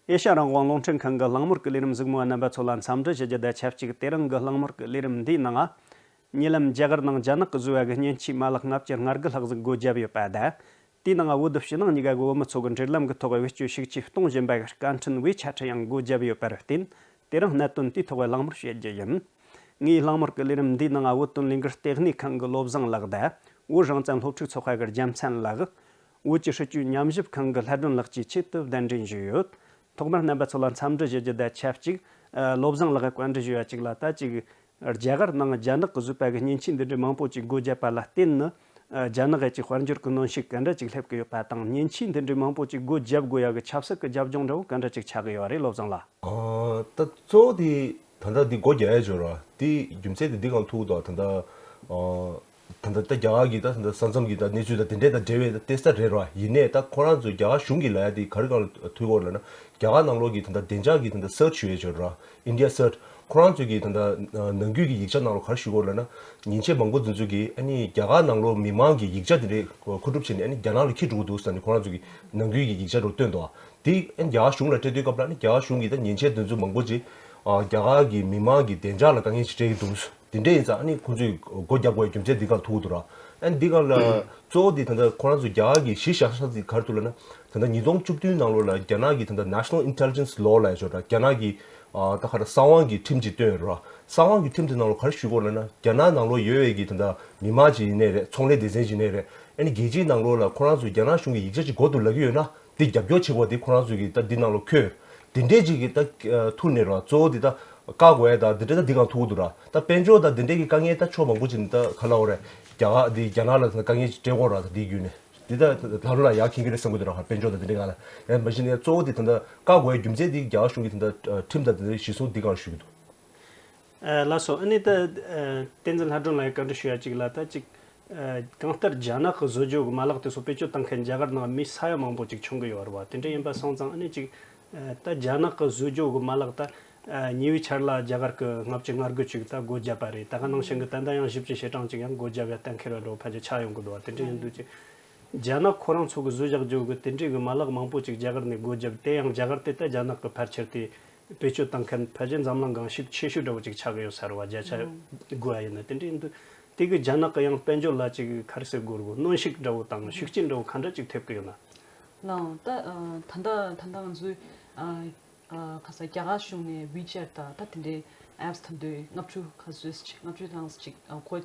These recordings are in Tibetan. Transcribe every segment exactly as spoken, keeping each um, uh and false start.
ཨེ་ཤ་ཡ་རང་དབང་རླུང་འཕྲིན་ཁང་གི་གླེང་མོལ་གྱི་ལས་རིམ་གཟིགས་མོ་བ་རྣམ་པ་ཚོ་ལ་འཚམས་འདྲི་ཞུ་རྒྱུ་དང་ཆབས་ཅིག་དེ་རིང་གི་གླེང་མོལ་གྱི་ལས་རིམ་འདིའི་ནང་། ཉེ་ལམ་རྒྱ་གར་ནང་རྒྱ་ནག་གིས་བཟོས་པ་གི་མཉེན་ཆས་མ་ལག་ལྔ་བཅུ་ང་དགུ་ལྷག་ཟིག་སྒོ་བརྒྱབ་ཡོད་པ་དང་། དེའི་ནང་བོད་ཕྱི་ནང་གཉིས་ཀ་གི་བོད་མི་ཚོ་གི་འབྲེལ་ལམ་གྱི་ཐོག་བེད་སྤྱོད་ཤུགས་ཆེ་གཏོང་བཞིན་པ་གི་བཀའ་འཕྲིན་ཝེ་ཆ་ཊི་ཡང་སྒོ་བརྒྱབ་ཡོད་པར་བརྟེན། དེ་རིང་གནད་དོན་དེའི་ཐོག་གླེང་མོལ་བྱེད་རྒྱུ་ཡིན། ངས་གླེང་མོལ་གྱི་ལས་རིམ་འདིའི་ནང་བོད་དོན་ལས་འགུལ་ལྟེ་གནས་ཁང་གི་བློ་བཟང་ལགས་དང་། བོད་རང་བཙན་སློབ་ཕྲུག་ཚོགས་པ་གི་རྒྱལ་མཚན་ལགས། བོད་ཀྱི་སྲིད་བྱུས་ཉམས་ཞིབ་ཁང་གི་ལྷ་སྒྲོན་ལགས་བཅས་ཆེད་དུ་གདན་འདྲེན་ཞུས་ཡོད། ཐོག་མར་རྣམ་པ་ཚོ་ལ་འཚམས་འདྲི་ཞུ་རྒྱུ་དང་ཆབས་ཅིག་བློ་བཟང་ལགས་ཀྱིས་བཀའ་འདྲི་ཞུ་ཡ་གཅིག་ལ། ད་ཅིག་རྒྱ་གར་ནང་རྒྱ་ནག་གིས་བཟོས་པ་གི་མཉེན་ཆས་འདི་འདྲའི་མང་པོ་ཅིག་སྒོ་བརྒྱབ་པ་ལ་བརྟེན་ནས། རྒྱ་ནག་གི་ཅིག་དཔལ་འབྱོར་གྱི་གནོན་ཤུགས་ག་འདྲ་ཅིག་སླེབས་ཀྱི་ཡོད་པ་དང་། མཉེན་ཆས་འདི་འདྲའི་མང་པོ་ཅིག་སྒོ་བརྒྱབ་དགོས་ཡ་གི་ཆབ་སྲིད་ཀྱི་རྒྱབ་ལྗོངས་འདྲ་བོ་ག་འདྲ་ཅིག་ཆགས་ཀྱི་ཡོད་རེད། བློ་བཟང་ལགས། ཨ། ད་གཙོ་བོ་དེ་ད་ལྟ་འདི་སྒོ་རྒྱག་ཡས་འབྱོར་བ་དེ་རྒྱུ་མཚན་དེ་འདི་གང་ཐུག་འདུག་ད་ལྟ་ཨ། ད་ལྟ་ད་རྒྱ་གར་གྱི་ད་ད་ལྟ་ས་མཚམས་ཀྱི་ད་གནས་ཚུལ་དང་དེ་འདྲས་དང་འབྲེལ་བའི་ད་ཏེ་ས་རེད་ར། ཡིན་ནའི་ད་ཁོ་རང་ཚོས་རྒྱ་གར་གཞུང་གིས་ལབ་ཡ་དེ་ག་རེ་གང་ལ་ཐུག་གི་ཡོད་ལབ་ན། རྒྱ་གར་ནང་ལོགས་ཀྱི་ད་ལྟ་བདེ་འཇགས་ཀྱི་ད་ལྟ་སར་ཆི་ཞུ་ཡས་འབྱོར་ར། ཨིན་ཌི་ཡ་སར་ཆི། ཁོ་རང་ཚོས་ཀྱི་ད་ལྟ་ནང་ཁུལ་གྱི་ཡིག་ཆ་ནང་ལོགས་ག་རེ་ཞུ་གི་ཡོད་ལབ་ན། མཉེན་ཆས་མང་པོ་འདི་ཚོ་གིས་ཨ་ནི་རྒྱ་གར་ནང་ལོགས་མི་མང་གི་ཡིག་ཆ་དེ་འདྲས་མཁོ་སྒྲུབ་བྱས་ནས་ཨ་ནི་རྒྱ་ནག་ལ་འཁྱེར་འགྲོ་གི་འདུག་ཟེར་ནས་ཁོ་རང་ཚོས་ཀྱི་ནང་ཁུལ་གྱི་ཡིག་ཆ་འདྲ་བོ་བཏོན་འདུག་དེ་ཨ་ནི་རྒྱ་གར་གཞུང་ལ་སྤྲད་དུས་སྐབས་ལ་ཨ་ནི་རྒྱ་གར་གཞུང་གིས་ད་མཉེན་ཆས་འདི་ཚོ་མང་པོ་ཅིག་ཨ་རྒྱ་གར་གྱི་མི་མང་གི་བདེ་འཇགས་ལ་དཀའ་ངལ་ཅིག་འཕྲད་ཀྱི་འདུག་དེ་འདྲ་ཡིན་ཙང་ཨ་ནི་ཁོང་ཚོས་སྒོ་རྒྱག་དགོས་པའི་རྒྱུ་མཚན་འདི་གར་ཐུག་འདུག་ར། ཨ་ནི་འདི་གར་ལ་གཙོ་བོ་དེ་ད་ལྟ་ཁོ་རང་ཚོས་རྒྱ་གར་གྱི་གཞི་བཞག་ས་དེ་ག་རེ་འདུག་ལབ་ན། ད་ལྟ་ཉིས་སྟོང་བཅུ་བདུན་ནང་ལོགས་ལ་རྒྱ་ནག་གི་ད་ལྟ་National Intelligence Law ལབ་ཡ་ཅིག་ཡོད་ར། རྒྱ་ནག་གི་ཨ་ད་ག་རེ་གསང་བའི་ཁྲིམས་ཅིག་བཏོན་ཡོད་ར། གསང་བའི་ཁྲིམས་དེ་ནང་ལོགས་ག་རེ་ཞུ་གི་ཡོད་ལབ་ན། རྒྱ་ནག་ནང་ལོགས་ཡོད་པའི་གི་ད་ལྟ་མི་མང་ཅིག་ཡིན་ནའི་རེད། ཚོང་ལས་སྡེ་ཚན་ཅིག་ཡིན་ནའི་རེད། ཨ་ནི་རྒྱལ་སྤྱིའི་ནང་ལོགས་ལ་ཁོ་རང་ཚོས་རྒྱ་ནག་གཞུང་གི་ཡིག་ཆ་ཅིག་གོ་འདུག་ལབ་ཀྱི་ཡོད་ན། དེ་རྒྱབ་སྐྱོར་བྱེད་དགོས་དེ་ཁོ་རང་ཚོ་གི་ད་འདི་ནང་ལོགས་འཁོད། དེ་འདྲས་ཅིག་གི་ད་ཐུག་ནས་ར། གཙོ་བོ་དེ་ད་བཀག་དགོས་ཡ་ད་འདི་འདྲས་ད་འདི་གང་ཐུག་འདུག་ར། ད་དཔལ་འབྱོར་ད་འདི་འདྲས་ཀྱི་དཀའ་ངལ་ད་ཕྱོགས་མང་པོ་ཅིག་ནས་ད་ག་ལབ་དགོས་རེད། རྒྱ་གར་འདི་རྒྱ་ནག་ལ་ད་དཀའ་ངལ་ཅིག་འཕྲད་ཀྱི་ཡོད་ར། ད་འདི་བརྒྱུད་ནས་འདི་ད་ལ་ལོ་ལ་ཡར་འཁྱེར་གྱི་རེད་བསམ་གྱི་འདུག་ར། དཔལ་འབྱོར་ད་འདི་འདྲས་གང་ལ་ཡང་མ་གཞི་ནས་གཙོ་བོ་དེ་ད་ད་བཀག་དགོས་ཡ་རྒྱུ་མཚན་དེ་རྒྱ་གར་གཞུང་གི་ད་ད་ཁྲིམས་དང་དེ་འདྲས་གཞིར་བཟུང་འདི་གང་ཞུ་གི་འདུག་ཨ། ལགས་སོ། ཨ་ནི་ད་ཨ་བསྟན་འཛིན་ལྷ་སྒྲོན་ལགས་ཀྱི་བཀའ་འདྲི་ཞུ་ཡ་གཅིག་ལ། ད་གཅིག་ཨ་གང་ལྟར་རྒྱ་ནག་གིས་བཟོ་རྒྱུ་གི་མ་ལག་དེ་ཚོ་བེད་སྤྱོད་བཏང་མཁན་རྒྱ་གར་ནང་མི་ས་ཡ་མང་པོ་ཅིག་མཆོང་གི་ཡོད་རེད་བ། དེ་འདྲ་ཡིན་པ་སོང་ཙང་ཨ་ནི་གཅིག་ཨ་ད་རྒྱ་ནག་གིས་བཟོ་རྒྱུ་གི་མ་ལག་ད་ཨ་ཉེ་བའི་ཆར་ལ་རྒྱ་གར་གྱིས་ལྔ་བཅུ་ང་དགུ་ཅིག་ད་སྒོ་བརྒྱབ་པ་རེད། ད་ག་ནང་བཞིན་གྱི་ད་ལྟ་ཡང་བཞི་བཅུ་ཞེ་གྲངས་ཅིག་ཡང་སྒོ་བརྒྱབ་ཡ་གཏན་འཁེལ་བ་འདྲ་བོ་ཕལ་ཆེར་ཆགས་ཡོང་གི་འདུག་བ། དེ་འདྲ་ཡིན་དུས་ཅིག་རྒྱ་ནག་ཁོ་རང་ཚོ་གིས་བཟོ་བཞག་རྒྱུ་གི་དེ་འདྲའི་གི་མ་ལག་མང་པོ་ཅིག་རྒྱ་གར་ནས་སྒོ་བརྒྱབ། དེ་ཡང་རྒྱ་གར་དེ་ད་རྒྱ་ནག་གིས་ཕལ་ཆེར་དེ་བེད་སྤྱོད་བཏང་མཁན་ཕལ་ཆེར་འཛམ་གླིང་སྒང་ཞིབ་ཆེ་ཤོས་འདྲ་བོ་ཅིག་ཆགས་ཀྱི་ཡོད་ས་རེད་བ། བརྒྱ་ཆ་དགུ་ཡ་ཡིན་ན། དེ་འདྲ་ཡིན་དུས་དེ་གི་རྒྱ་ནག་གི་ཡང་དཔལ་འབྱོར་ལ་ཅིག་ག་རེ་ཟེར་དགོས་རེད་གོ། གནོན་ཤུགས་འདྲ་བོ་དང་ཤུགས་རྐྱེན་འདྲ་བོ་ག་འདྲ་ཅིག་ཐེབས་ཀྱི་ཡོད་ན། ལགས། ད་ཨ་ད་ལྟ་ད་ལྟ་ང་ཚོའི་ཨ་ཨ་ག་ས་རྒྱ་གར་གཞུང་ནས་ཝི་ཅེཊ་དང་ད་དེ་འདྲའི་ཨེབ་སི་ད་དུང་ལྔ་བཅུ་ག་ཚོད་ཅིག་ལྔ་བཅུ་ཐམ་ཅིག་ཨ་གོ་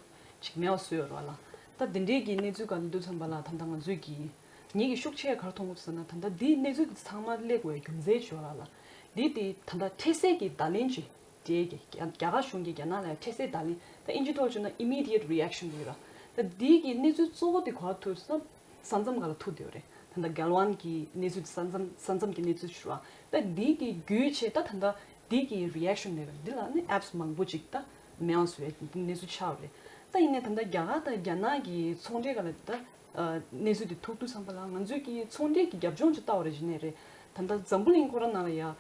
ཅིག་མེད་པ་བཟོས་ཡོད་རེད་བ་ལགས། ད་དེ་འདྲའི་གི་གནས་ཚུལ་ག་ལ་འདུག་བསམ་པ་ལ་ད་ལྟ་ང་ཚོས་ཀྱི་ངེད་ཀྱི་ཤུགས་ཆེ་ག་རེ་མཐོང་གི་འདུག་ཟེར་ན། ད་ལྟ་འདིའི་གནས་ཚུལ་འདི་ཚང་མ་སླེབས་དགོས་རྒྱུ་མཚན་ཅིག་ཡོད་རེད་ལགས། འདི་དེ་ད་ལྟ་འཕྲལ་སེལ་གྱི་བརྡ་ལན་ཅིག་སྤྲད་ཀྱི་རྒྱ་རྒྱ་གར་གཞུང་གིས་རྒྱ་ནག་ལ་འཕྲལ་སེལ་བརྡ་ལན། ད་ཨིན་ཇི་ཐོག་བརྗོད་ན་immediate reaction་ཡོད་ར། ད་འདི་གི་གནས་ཚུལ་གཙོ་བོ་དེ་ག་པར་ཐུག་ཟེར་ན་ས་མཚམས་སྒང་ལ་ཐུག་བསྡད་ཡོད་རེད། ད་ལྟ་གལ་ཝན་གྱི་གནས་ཚུལ་དེ་ས་མཚམས་ས་མཚམས་ཀྱི་གནས་ཚུལ་ཞུ་བ། ད་འདི་གི་བརྒྱུད་བྱས་ད་ད་ལྟ་འདི་གི་རི་ཨེག་ཤན་ལས་འདི་ལ་ནི་ཨེབ་སི་མང་པོ་ཅིག་ད་མེད་པ་བཟོ་ཡ་གནས་ཚུལ་ཆགས་ཡོད་རེད། ད་ཡིན་ནའི་ད་ལྟ་རྒྱ་གར་དང་རྒྱ་ནག་གི་ཚོང་འབྲེལ་སྒང་ལ་ད་ཨ་གནས་ཚུལ་དེ་ཐུག་དུས་ཙམ་པ་ལ་ང་ཚོས་ཀྱི་ཚོང་འབྲེལ་གྱི་རྒྱབ་ལྗོངས་ཅིག་ལྟ་བ་རེད་བྱས་ནའི་རེད། ད་ལྟ་འཛམ་བུ་གླིང་ཁོ་རང་ནང་ལ་ཡ་ཨ་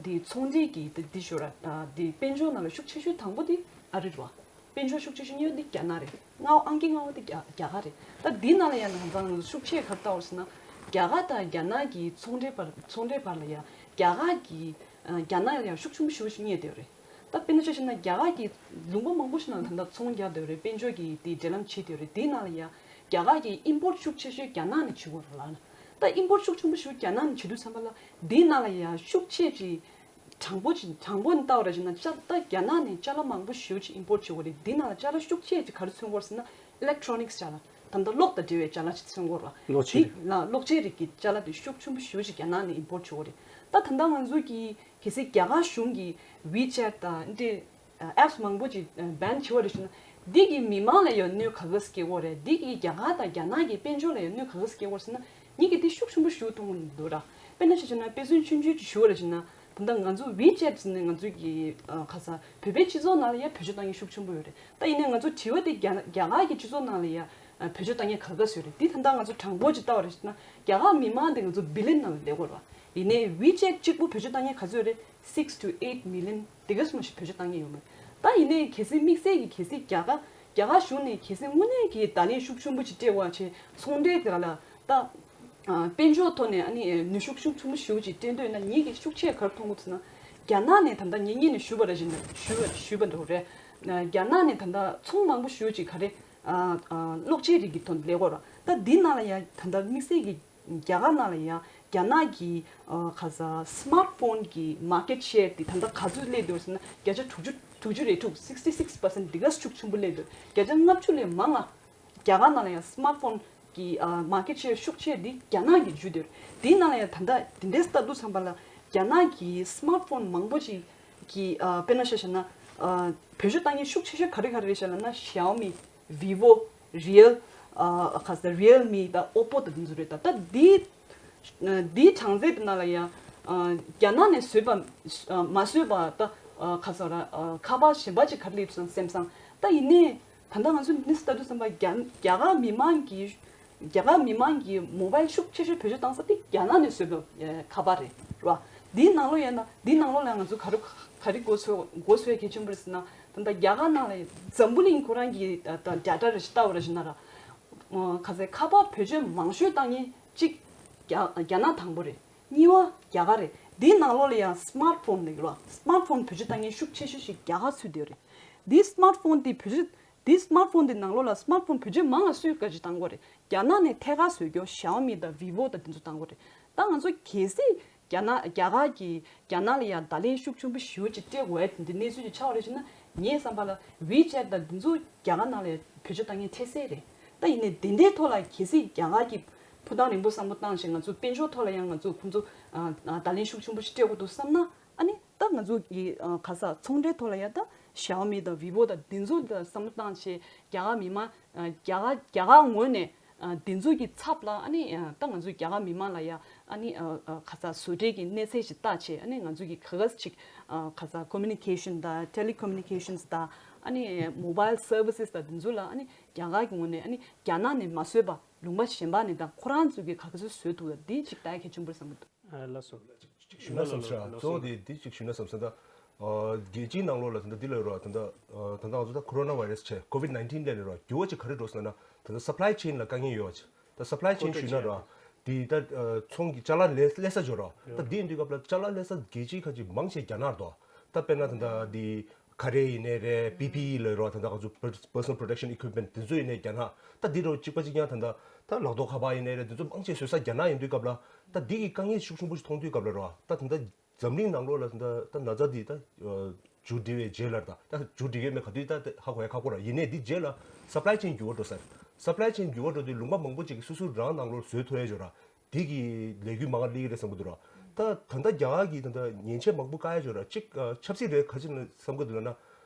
དེ་ཚོང་འབྲེལ་གྱི་དེ་དེ་ཞུ་ར་ཨ་དེ་དཔལ་འབྱོར་ནང་ལ་ཤུགས་ཆེ་ཤོས་དང་པོ་དེ་ཨ་རི་རེད་བ། དཔལ་འབྱོར་ཤུགས་ཆེ་ཤོས་གཉིས་པ་དེ་རྒྱ་ནག་རེད། ལྔ་པ་ཨང་ཀི་ལྔ་པ་དེ་རྒྱ་རྒྱ་གར་རེད། ད་འདི་ནང་ལ་ཡ་ང་ཚོ་ཤུགས་ཆེ་ག་རེ་ལྟ་བ་རེད་ཟེར་ན། རྒྱ་གར་དང་རྒྱ་ནག་གི་ཚོང་འབྲེལ་བར་ཚོང་འབྲེལ་བར་ལ་ཡ་རྒྱ་གར་གྱི་ཨ་རྒྱ་ནག་ལ་ཡ་ཤུགས་ཆེན་པོ་ཞེ་པོ་ཅིག་རྙེད་བསྡད་ཡོད་རེད། ད་དཔེར་ན་ཆ་བཞག་ན་རྒྱ་གར་གྱི་ལུང་པ་མང་པོ་ཞིག་ནང་ལ་ད་ལྟ་ཚོང་རྒྱག་བསྡད་ཡོད་རེད། དཔལ་འབྱོར་གྱི་དེ་འབྲེལ་ལམ་བྱེད་བསྡད་ཡོད་རེད། དེའི་ནང་ལ་ཡ་རྒྱ་གར་གྱི་ཨིམ་པོར་ཊི་ཤུགས་ཆེ་ཤོས་རྒྱ་ནག་ནས་བྱེད་ཀྱི་ཡོད་རེད་ལབ་ན། ད་ཨིམ་པོར་ཊི་ཤུགས་ཆེན་པོ་ཞེ་པོ་རྒྱ་ནག་ནས་བྱེད་དུས་ཙམ་པ་ལ་དེའི་ནང་ལ་ཡ་ཤུགས་ཆེ་ཅིག་དྲང་པོ་ཅིག་དྲང་པོ་ནས་ལྟ་བ་རེད་བྱས་ན་ཅ་ད་རྒྱ་ནག་ནས་ཅ་ལག་མང་པོ་ཞེ་པོ་ཅིག་ཨིམ་པོར་ཊི་བྱེད་ཀྱི་ཡོད་རེད། དེའི་ནང་ལ་ཅ་ལག་ཤུགས་ཆེ་ཅིག་ག་རེ་མཚོན་གྱི་ཡོད་རེད་ཟེར་ན་ཨི་ལེག་ཊོ་རོ་ནིག་སི་ཅ་ལག་ད་ལྟ་གློག་དང་འབྲེལ་བའི་ཅ་ལག་ཅིག་མཚོན་གྱི་ཡོད་རེད་བ། གློག་ཆས་དེ་རེད། ལ་གློག་ཆས་རིགས་ཀྱི་ཅ་ལག་དེ་ཤུགས་ཆེན་པོ་ཞེ་པོ་ཅིག་རྒྱ་ནག་ནས་ཨིམ་པོར་ཊི་བྱེད་ཀྱི་ཡོད་རེད། ད་ད་ལྟ་ང་ཚོ་གི་གལ་སྲིད་རྒྱ་གར་གཞུང་གིས་ཝི་ཅེཊ་དང་འདི་ཨེབ་སི་མང་པོ་ཅིག་བྷན་བྱས་པ་རེད་ཟེར་ན། འདི་གིས་མི་མང་ལ་ཡང་གནོད་ག་ག་སྐྱེལ་གྱི་ཡོད་རེད། འདི་གིས་རྒྱ་གར་དང་རྒྱ་ནག་གི་དཔལ་འབྱོར་ལ་ཡང་གནོད་ག་ག་སྐྱེལ་གྱི་ཡོད་རེད་ཟེར་ན། ངེད་ཀྱིས་འདི་ཤུགས་ཆེན་པོ་ཞེ་པོ་མཐོང་གི་འདུག་ར། དཔེར་ན་ཆ་བཞག་ན་དཔེ་མཚོན་ཆུང་ཆུང་ཅིག་ཞུ་བ་རེད་ཟེར་ན། ད་ལྟ་ང་ཚོ་ཝི་ཅེཊ་ཟེར་ནས་ང་ཚོ་གི་ཨ་ག་ས་བོད་པའི་སྤྱི་ཚོགས་ནང་ལ་ཡང་བེད་སྤྱོད་བཏང་མཁན་ཤུགས་ཆེན་པོ་ཡོད་རེད། ད་ཡིན་ནའི་ང་ཚོ་དྲི་བ་དེ་རྒྱ་རྒྱ་གར་གྱི་སྤྱི་ཚོགས་ནང་ལ་ཡང་ཨ་བེད་སྤྱོད་བཏང་མཁན་ག་ག་སུ་ཡོད་རེད། འདི་ད་ལྟ་ང་ཚོ་དྲང་པོ་ཅིག་ལྟ་བ་རེད་ཟེར་ན་རྒྱ་གར་མི་མང་དེ་ང་ཚོ་བི་ལི་ཡན་ནང་ལ་སླེབས་ཀྱི་ཡོད་རེད་བ། ཡིན་ནའི་ཝི་ཅེཊ་གཅིག་པུ་བེད་སྤྱོད་བཏང་མཁན་ག་ཚོད་རེད། six to eight million དེ་ག་ཙམ་ཞིག་བེད་སྤྱོད་བཏང་མཁན་ཡོད་མ་རེད། ད་ཡིན་ནའི་གལ་སྲིད་དམིགས་བསལ་གྱི་གལ་སྲིད་རྒྱ་གར་རྒྱ་གར་གཞུང་ནས་གལ་སྲིད་དངོས་གནས་ཀྱི་བརྡ་ལན་ཤུགས་ཆེན་པོ་ཅིག་སྤྲད་པ་བྱས་ཚོང་འབྲེལ་དེ་ལ་ད་ ཨ་དཔལ་འབྱོར་ཐོག་ནས་ཨ་ནི་ནུས་ཤུགས་ཤུགས་ཆེན་པོ་ཞེ་པོ་ཅིག་སྤྲད་འདོད་ན་ངེད་ཀྱིས་ཤུགས་ཆེ་ག་རེ་མཐོང་གི་ཟེར་ན། རྒྱ་ནག་ནས་ད་ལྟ་ངེད་གཉིས་ནས་ཞུས་པ་ར་བཞིན་ཞུས་པ་ཞུས་པ་འདྲ་བོ་རེད། ཨ་རྒྱ་ནག་ནས་ད་ལྟ་ཚོང་མང་པོ་ཞེ་པོ་ཅིག་ག་རེ་ཨ་ཨ་གློག་ཆས་རིགས་ཀྱི་ཐོག་ནས་ལས་ཀྱི་ཡོད་རེད། ད་འདི་ནང་ལ་ཡང་ད་ལྟ་དམིགས་བསལ་གྱི་རྒྱ་གར་ནང་ལ་ཡང་རྒྱ་ནག་གི་ཨ་ག་ས་སི་མཱར་ཊི་ཕོན་གྱི་མར་ཀེཊ་ཤེར་དེ་ད་ལྟ་ག་ཚོད་སླེབས་འདུག་ཟེར་ན། བརྒྱ་ཆ་དྲུག་ཅུ་དྲུག་ཅུ་རེ་དྲུག sixty six percent། འདི་ག་ཤུགས་ཆེན་པོ་སླེབས་འདུག་བརྒྱ་ཆ་ལྔ་བཅུ་ལས་མང་ང་རྒྱ་གར་ནང་ལ་ཡང་སི་མཱར་ཊི་ཕོན་གྱི་ཨ་མར་ཀེཊ་ཤེར་ཤུགས་ཆེ་འདི་རྒྱ་ནག་གིས་འཇུས་འདུག་དེའི་ནང་ལ་ཡང་ད་ལྟ་དེ་འདྲའི་ལྟ་དུས་ཙམ་པ་ལ་རྒྱ་ནག་གི་སི་མཱར་ཊི་ཕོན་མང་པོ་ཅིག་གི་ཨ་དཔེར་ན་ཆ་བཞག་ན་ཨ་བེད་སྤྱོད་བཏང་མཁན་ཤུགས་ཆེ་ཤོས་ག་རེ་ག་རེ་རེད་བཤད་ལབ་ན། ཞའོ་མི། བི་བོ། རི་ཡལ། ཨ་ག་ས་རི་ཡལ་མི་དང་ཨོ་པོ་དང་དེ་ཚོ་རེད། ད་ད་འདི་འདིའི་གྲངས་ཚད་དེ་ནང་ལ་ཡང་ཨ་རྒྱ་ནག་ནས་བཟོས་པ་ཨ་མ་བཟོས་པ་ད་ཨ་ག་ས་ར་ཨ་ཁ་པར་གཞན་པ་ཅིག་ག་རེ་སླེབས་སོང་སེམས་སང་། ད་ཡིན་ནའི་ད་ལྟ་ང་ཚོ་འདི་ནས་ལྟ་དུས་ཙམ་པ་རྒྱ་རྒྱ་གར་མི་མང་གི་རྒྱ་གར་མི་མང་གི་མོ་བཱའིལ་ཤུགས་ཆེ་ཤོས་བེད་སྤྱོད་བཏང་ས་དེ་རྒྱ་ནག་ནས་བཟོས་པའི་ཨ་ཁ་པར་རེད་ར། འདིའི་ནང་ལོགས་ཡིན་ན་འདིའི་ནང་ལོགས་ལ་ང་ཚོ་ག་རེ་ག་རེ་མགོ་ཚོས་མགོ་ཚོས་གལ་ཆེན་པོ་རེད་ཟེར་ན། ད་ལྟ་རྒྱ་གར་ནང་ལ་འཛམ་བུ་གླིང་ཁོ་རང་གི་ད་ལྟ་ཌེ་ཊ་རེ་ཞིག་ལྟ་བ་ར་བཞིན་ན་ར། ཨ་ག་ཚད་ཁ་པར་བེད་སྤྱོད་མང་ཤོས་བཏང་མཁན་གཅིག་རྒྱ་རྒྱ་ནག་དང་པོ་རེད། གཉིས་པ་རྒྱ་གར་རེད། འདིའི་ནང་ལོགས་ལ་ཡང་སི་མཱར་ཊི་ཕོན་ལབ་ཀྱི་རེད་བ། སི་མཱར་ཊི་ཕོན་བེད་སྤྱོད་བཏང་མཁན་ཤུགས་ཆེ་ཤོས་ཤིག་རྒྱ་གར་ཚུད་བསྡད་ཡོད་རེད། འདིའི་སི་མཱར་ཊི་ཕོན་དེ་བེད་སྤྱོད་འདིའི་སི་མཱར་ཊི་ཕོན་དེ་ནང་ལོགས་ལ་སི་མཱར་ཊི་ཕོན་བེད་སྤྱོད་མང་ང་སུས་ག་ཅིག་བཏང་གི་ཡོད་རེད། རྒྱ་ནག་ནས་ཐད་ཀར་བཟོས་ཀྱི་ཞའོ་མི་དང་བི་བོ་དང་དེ་ཚོ་བཏང་གི་ཡོད་རེད། ད་ང་ཚོ་གལ་སྲིད་རྒྱ་ནག་རྒྱ་གར་གྱིས་རྒྱ་ནག་ལ་ཡང་བརྡ་ལན་ཤུགས་ཆེན་པོ་ཞེ་པོ་ཅིག་སྤྲད་དགོས་ཡ་དེ་འདྲའི་གནས་ཚུལ་ཅིག་ཆགས་པ་རེད་ཟེར་ན། ངའི་བསམ་པ་ལ་ཝི་ཅེཊ་དང་འདི་ཚོ་རྒྱ་གར་ནང་ལ་བེད་སྤྱོད་བཏང་མཁན་འཕྲལ་སེལ་རེད། ད་ཡིན་ནའི་དེ་འདྲའི་ཐོག་ལ་གལ་སྲིད་རྒྱ་གར་གྱིས་ཕུགས་ཐང་རིང་པོ་བསམ་བློ་བཏང་བྱས་ང་ཚོ་དཔལ་འབྱོར་ཐོག་ལ་ཡང་ང་ཚོ་ཁོང་ཚོ་ཨ་ཨ་བརྡ་ལན་ཤུགས་ཆེན་པོ་ཞིག་སྤྲད་དགོས་འདུག་བསམ་ན། ཨ་ནི་ད་ང་ཚོ་གི་ཨ་ག་ས་ཚོང་འབྲེལ་ཐོག་ལ་ཡང་ད་ཞའོ་མི་དང་བི་བོ་དང་འདི་ཚོ་ལ་བསམ་བློ་བཏང་བྱས་རྒྱ་གར་མི་མང་ཨ་རྒྱ་གར་རྒྱ་གར་ངོས་ནས་ཨ་འདི་ཚོ་གི་ཚབ་ལ་ཨ་ནི་ཨ་ད་ང་ཚོ་རྒྱ་གར་མི་མང་ལ་ཡང་ཨ་ནི་ཨ་ཨ་ག་ས་བཟོ་གྲྭའི་གི་གནས་ཚད་ཞིག་བལྟ་བྱས། ཨ་ནི་ང་ཚོ་གི་ག་ག་ཅིག་ཨ་ག་ས་ཀོ་མུ་ནི་ཀེ་ཤན་དང་ཊེ་ལི་ཀོ་མུ་ནི་ཀེ་ཤན་དང་ཨ་ནི་མོ་བཱའིལ་སར་བི་སི་དང་འདི་ཚོ་ལ་ཨ་ནི་རྒྱ་གར་གི་ངོས་ནས་ཨ་ནི་རྒྱ་ནག་ནས་མ་བཟོས་པ་ལུང་པ་གཞན་པ་ནས་དང་ཁོ་རང་ཚོ་གི་ག་ག་ཚོད་བཟོས་འདུག་ལ་འདི་ཅིག་ལྟ་ཡ་གལ་ཆེན་པོ་རེད་བསམ་གི་འདུག་ཨ་ལགས་སོ། ལགས་སོ། ཅིག་ཞུས་ན་བསམ་སོང་། གཙོ་བོ་དེ་འདི་ཅིག་ཞུས་ན་བསམ་སོང་། ད་ཨ་རྒྱལ་སྤྱིའི་ནང་ལོགས་ལ་ད་ལྟ་འདི་ལ་རོ་ད་ལྟ་ཨ་ད་ལྟ་ང་ཚོ་ད་ཁོ་རོ་ན་བྷའི་རེ་སི་བྱས་ཀོ་ཝིཌ་ནའིན་ཊིན་ལས་ནས་རོ་འགྱུར་བ་ཅིག་ག་རེ་འགྲོ་སོང་ན། ད་ལྟ་སབ་ལའི་ཆེན་ལ་དཀའ་ངལ་ཡོད་པ་ཅིག་ད་སབ་ལའི་ཆེན་ཞུས་ན་རོ་དེ་ད་ཨ་ཚོང་གི་ཅ་ལག་ལས་ལས་ས་འབྱོར་རོ། ད་འདི་ཡིན་དུས་སྐབས་ལ་ཅ་ལག་ལས་ས་རྒྱལ་སྤྱིའི་ཁ་ཅིག་མང་ཆེ་རྒྱ་ནག་རེད་དོ། ད་དཔེར་ན་ད་ལྟ་འདི་ཁ་རས་ཡིན་ནའི་རེད། པི་པི་ཨི་ལབ་རོ། ད་ལྟ་ང་ཚོ་པར་personal protection equipment དེ་ཚོ་ཡིན་ནའི་རྒྱ་ནག་ད་འདི་རོ་གཅིག་པ་གཅིག་རྐྱང་ད་ལྟ་ད་ལག་ཐོགས་ཁ་པར་ཡིན་ནའི་རེད། དེ་ཚོ་མང་ཆེ་བཟོ་ས་རྒྱ་ནག་ཡིན་དུས་སྐབས་ལ། ད་འདི་གི་དཀའ་ངལ་ཤུགས་ཆེན་པོ་ཞིག་མཐོང་དུས་སྐབས་ལ་རོ། ད་ད་ལྟ་འཛམ་གླིང་ནང་ལོགས་ལ་ད་ལྟ་ད་ན་ཚ་འདི་ད་མཇུག་སྒྲིལ་བའི་རྗེས་ལ་ད་མཇུག་སྒྲིལ་ཡོད་མེད་ག་དུས་ད་ཧ་གོ་ཡ་ཁག་པོ་ར། ཡིན་ནའི་འདི་རྗེས་ལ་སབ་ལའི་ཆེན་འགྱུར་བ་འགྲོ་ས་རེད། སབ་ལའི་ཆེན་འགྱུར་བ་འགྲོ་དུས་ལུང་པ་མང་པོ་ཅིག་གིས་སོ་སོའི་རང་ནང་ལོགས་བཟོ་ཐུབ་ཡ་ཅིག་ར། དེ་གི་ལས་འགུལ་མང་ང་སླེབས་ཀྱི་རེད་བསམ་གྱི་འདུག་ར། ད་ད་ལྟ་རྒྱ་གར་གྱི་ད་ལྟ་ཉེན་ཆེ་མང་པོ་བཀག་ཡ་ཅིག་ར། གཅིག་ཨ་ཆབ་སྲིད་རེད། ག་ཅི་ལ་བསམ་གྱི་འདུག་ལབ་ན།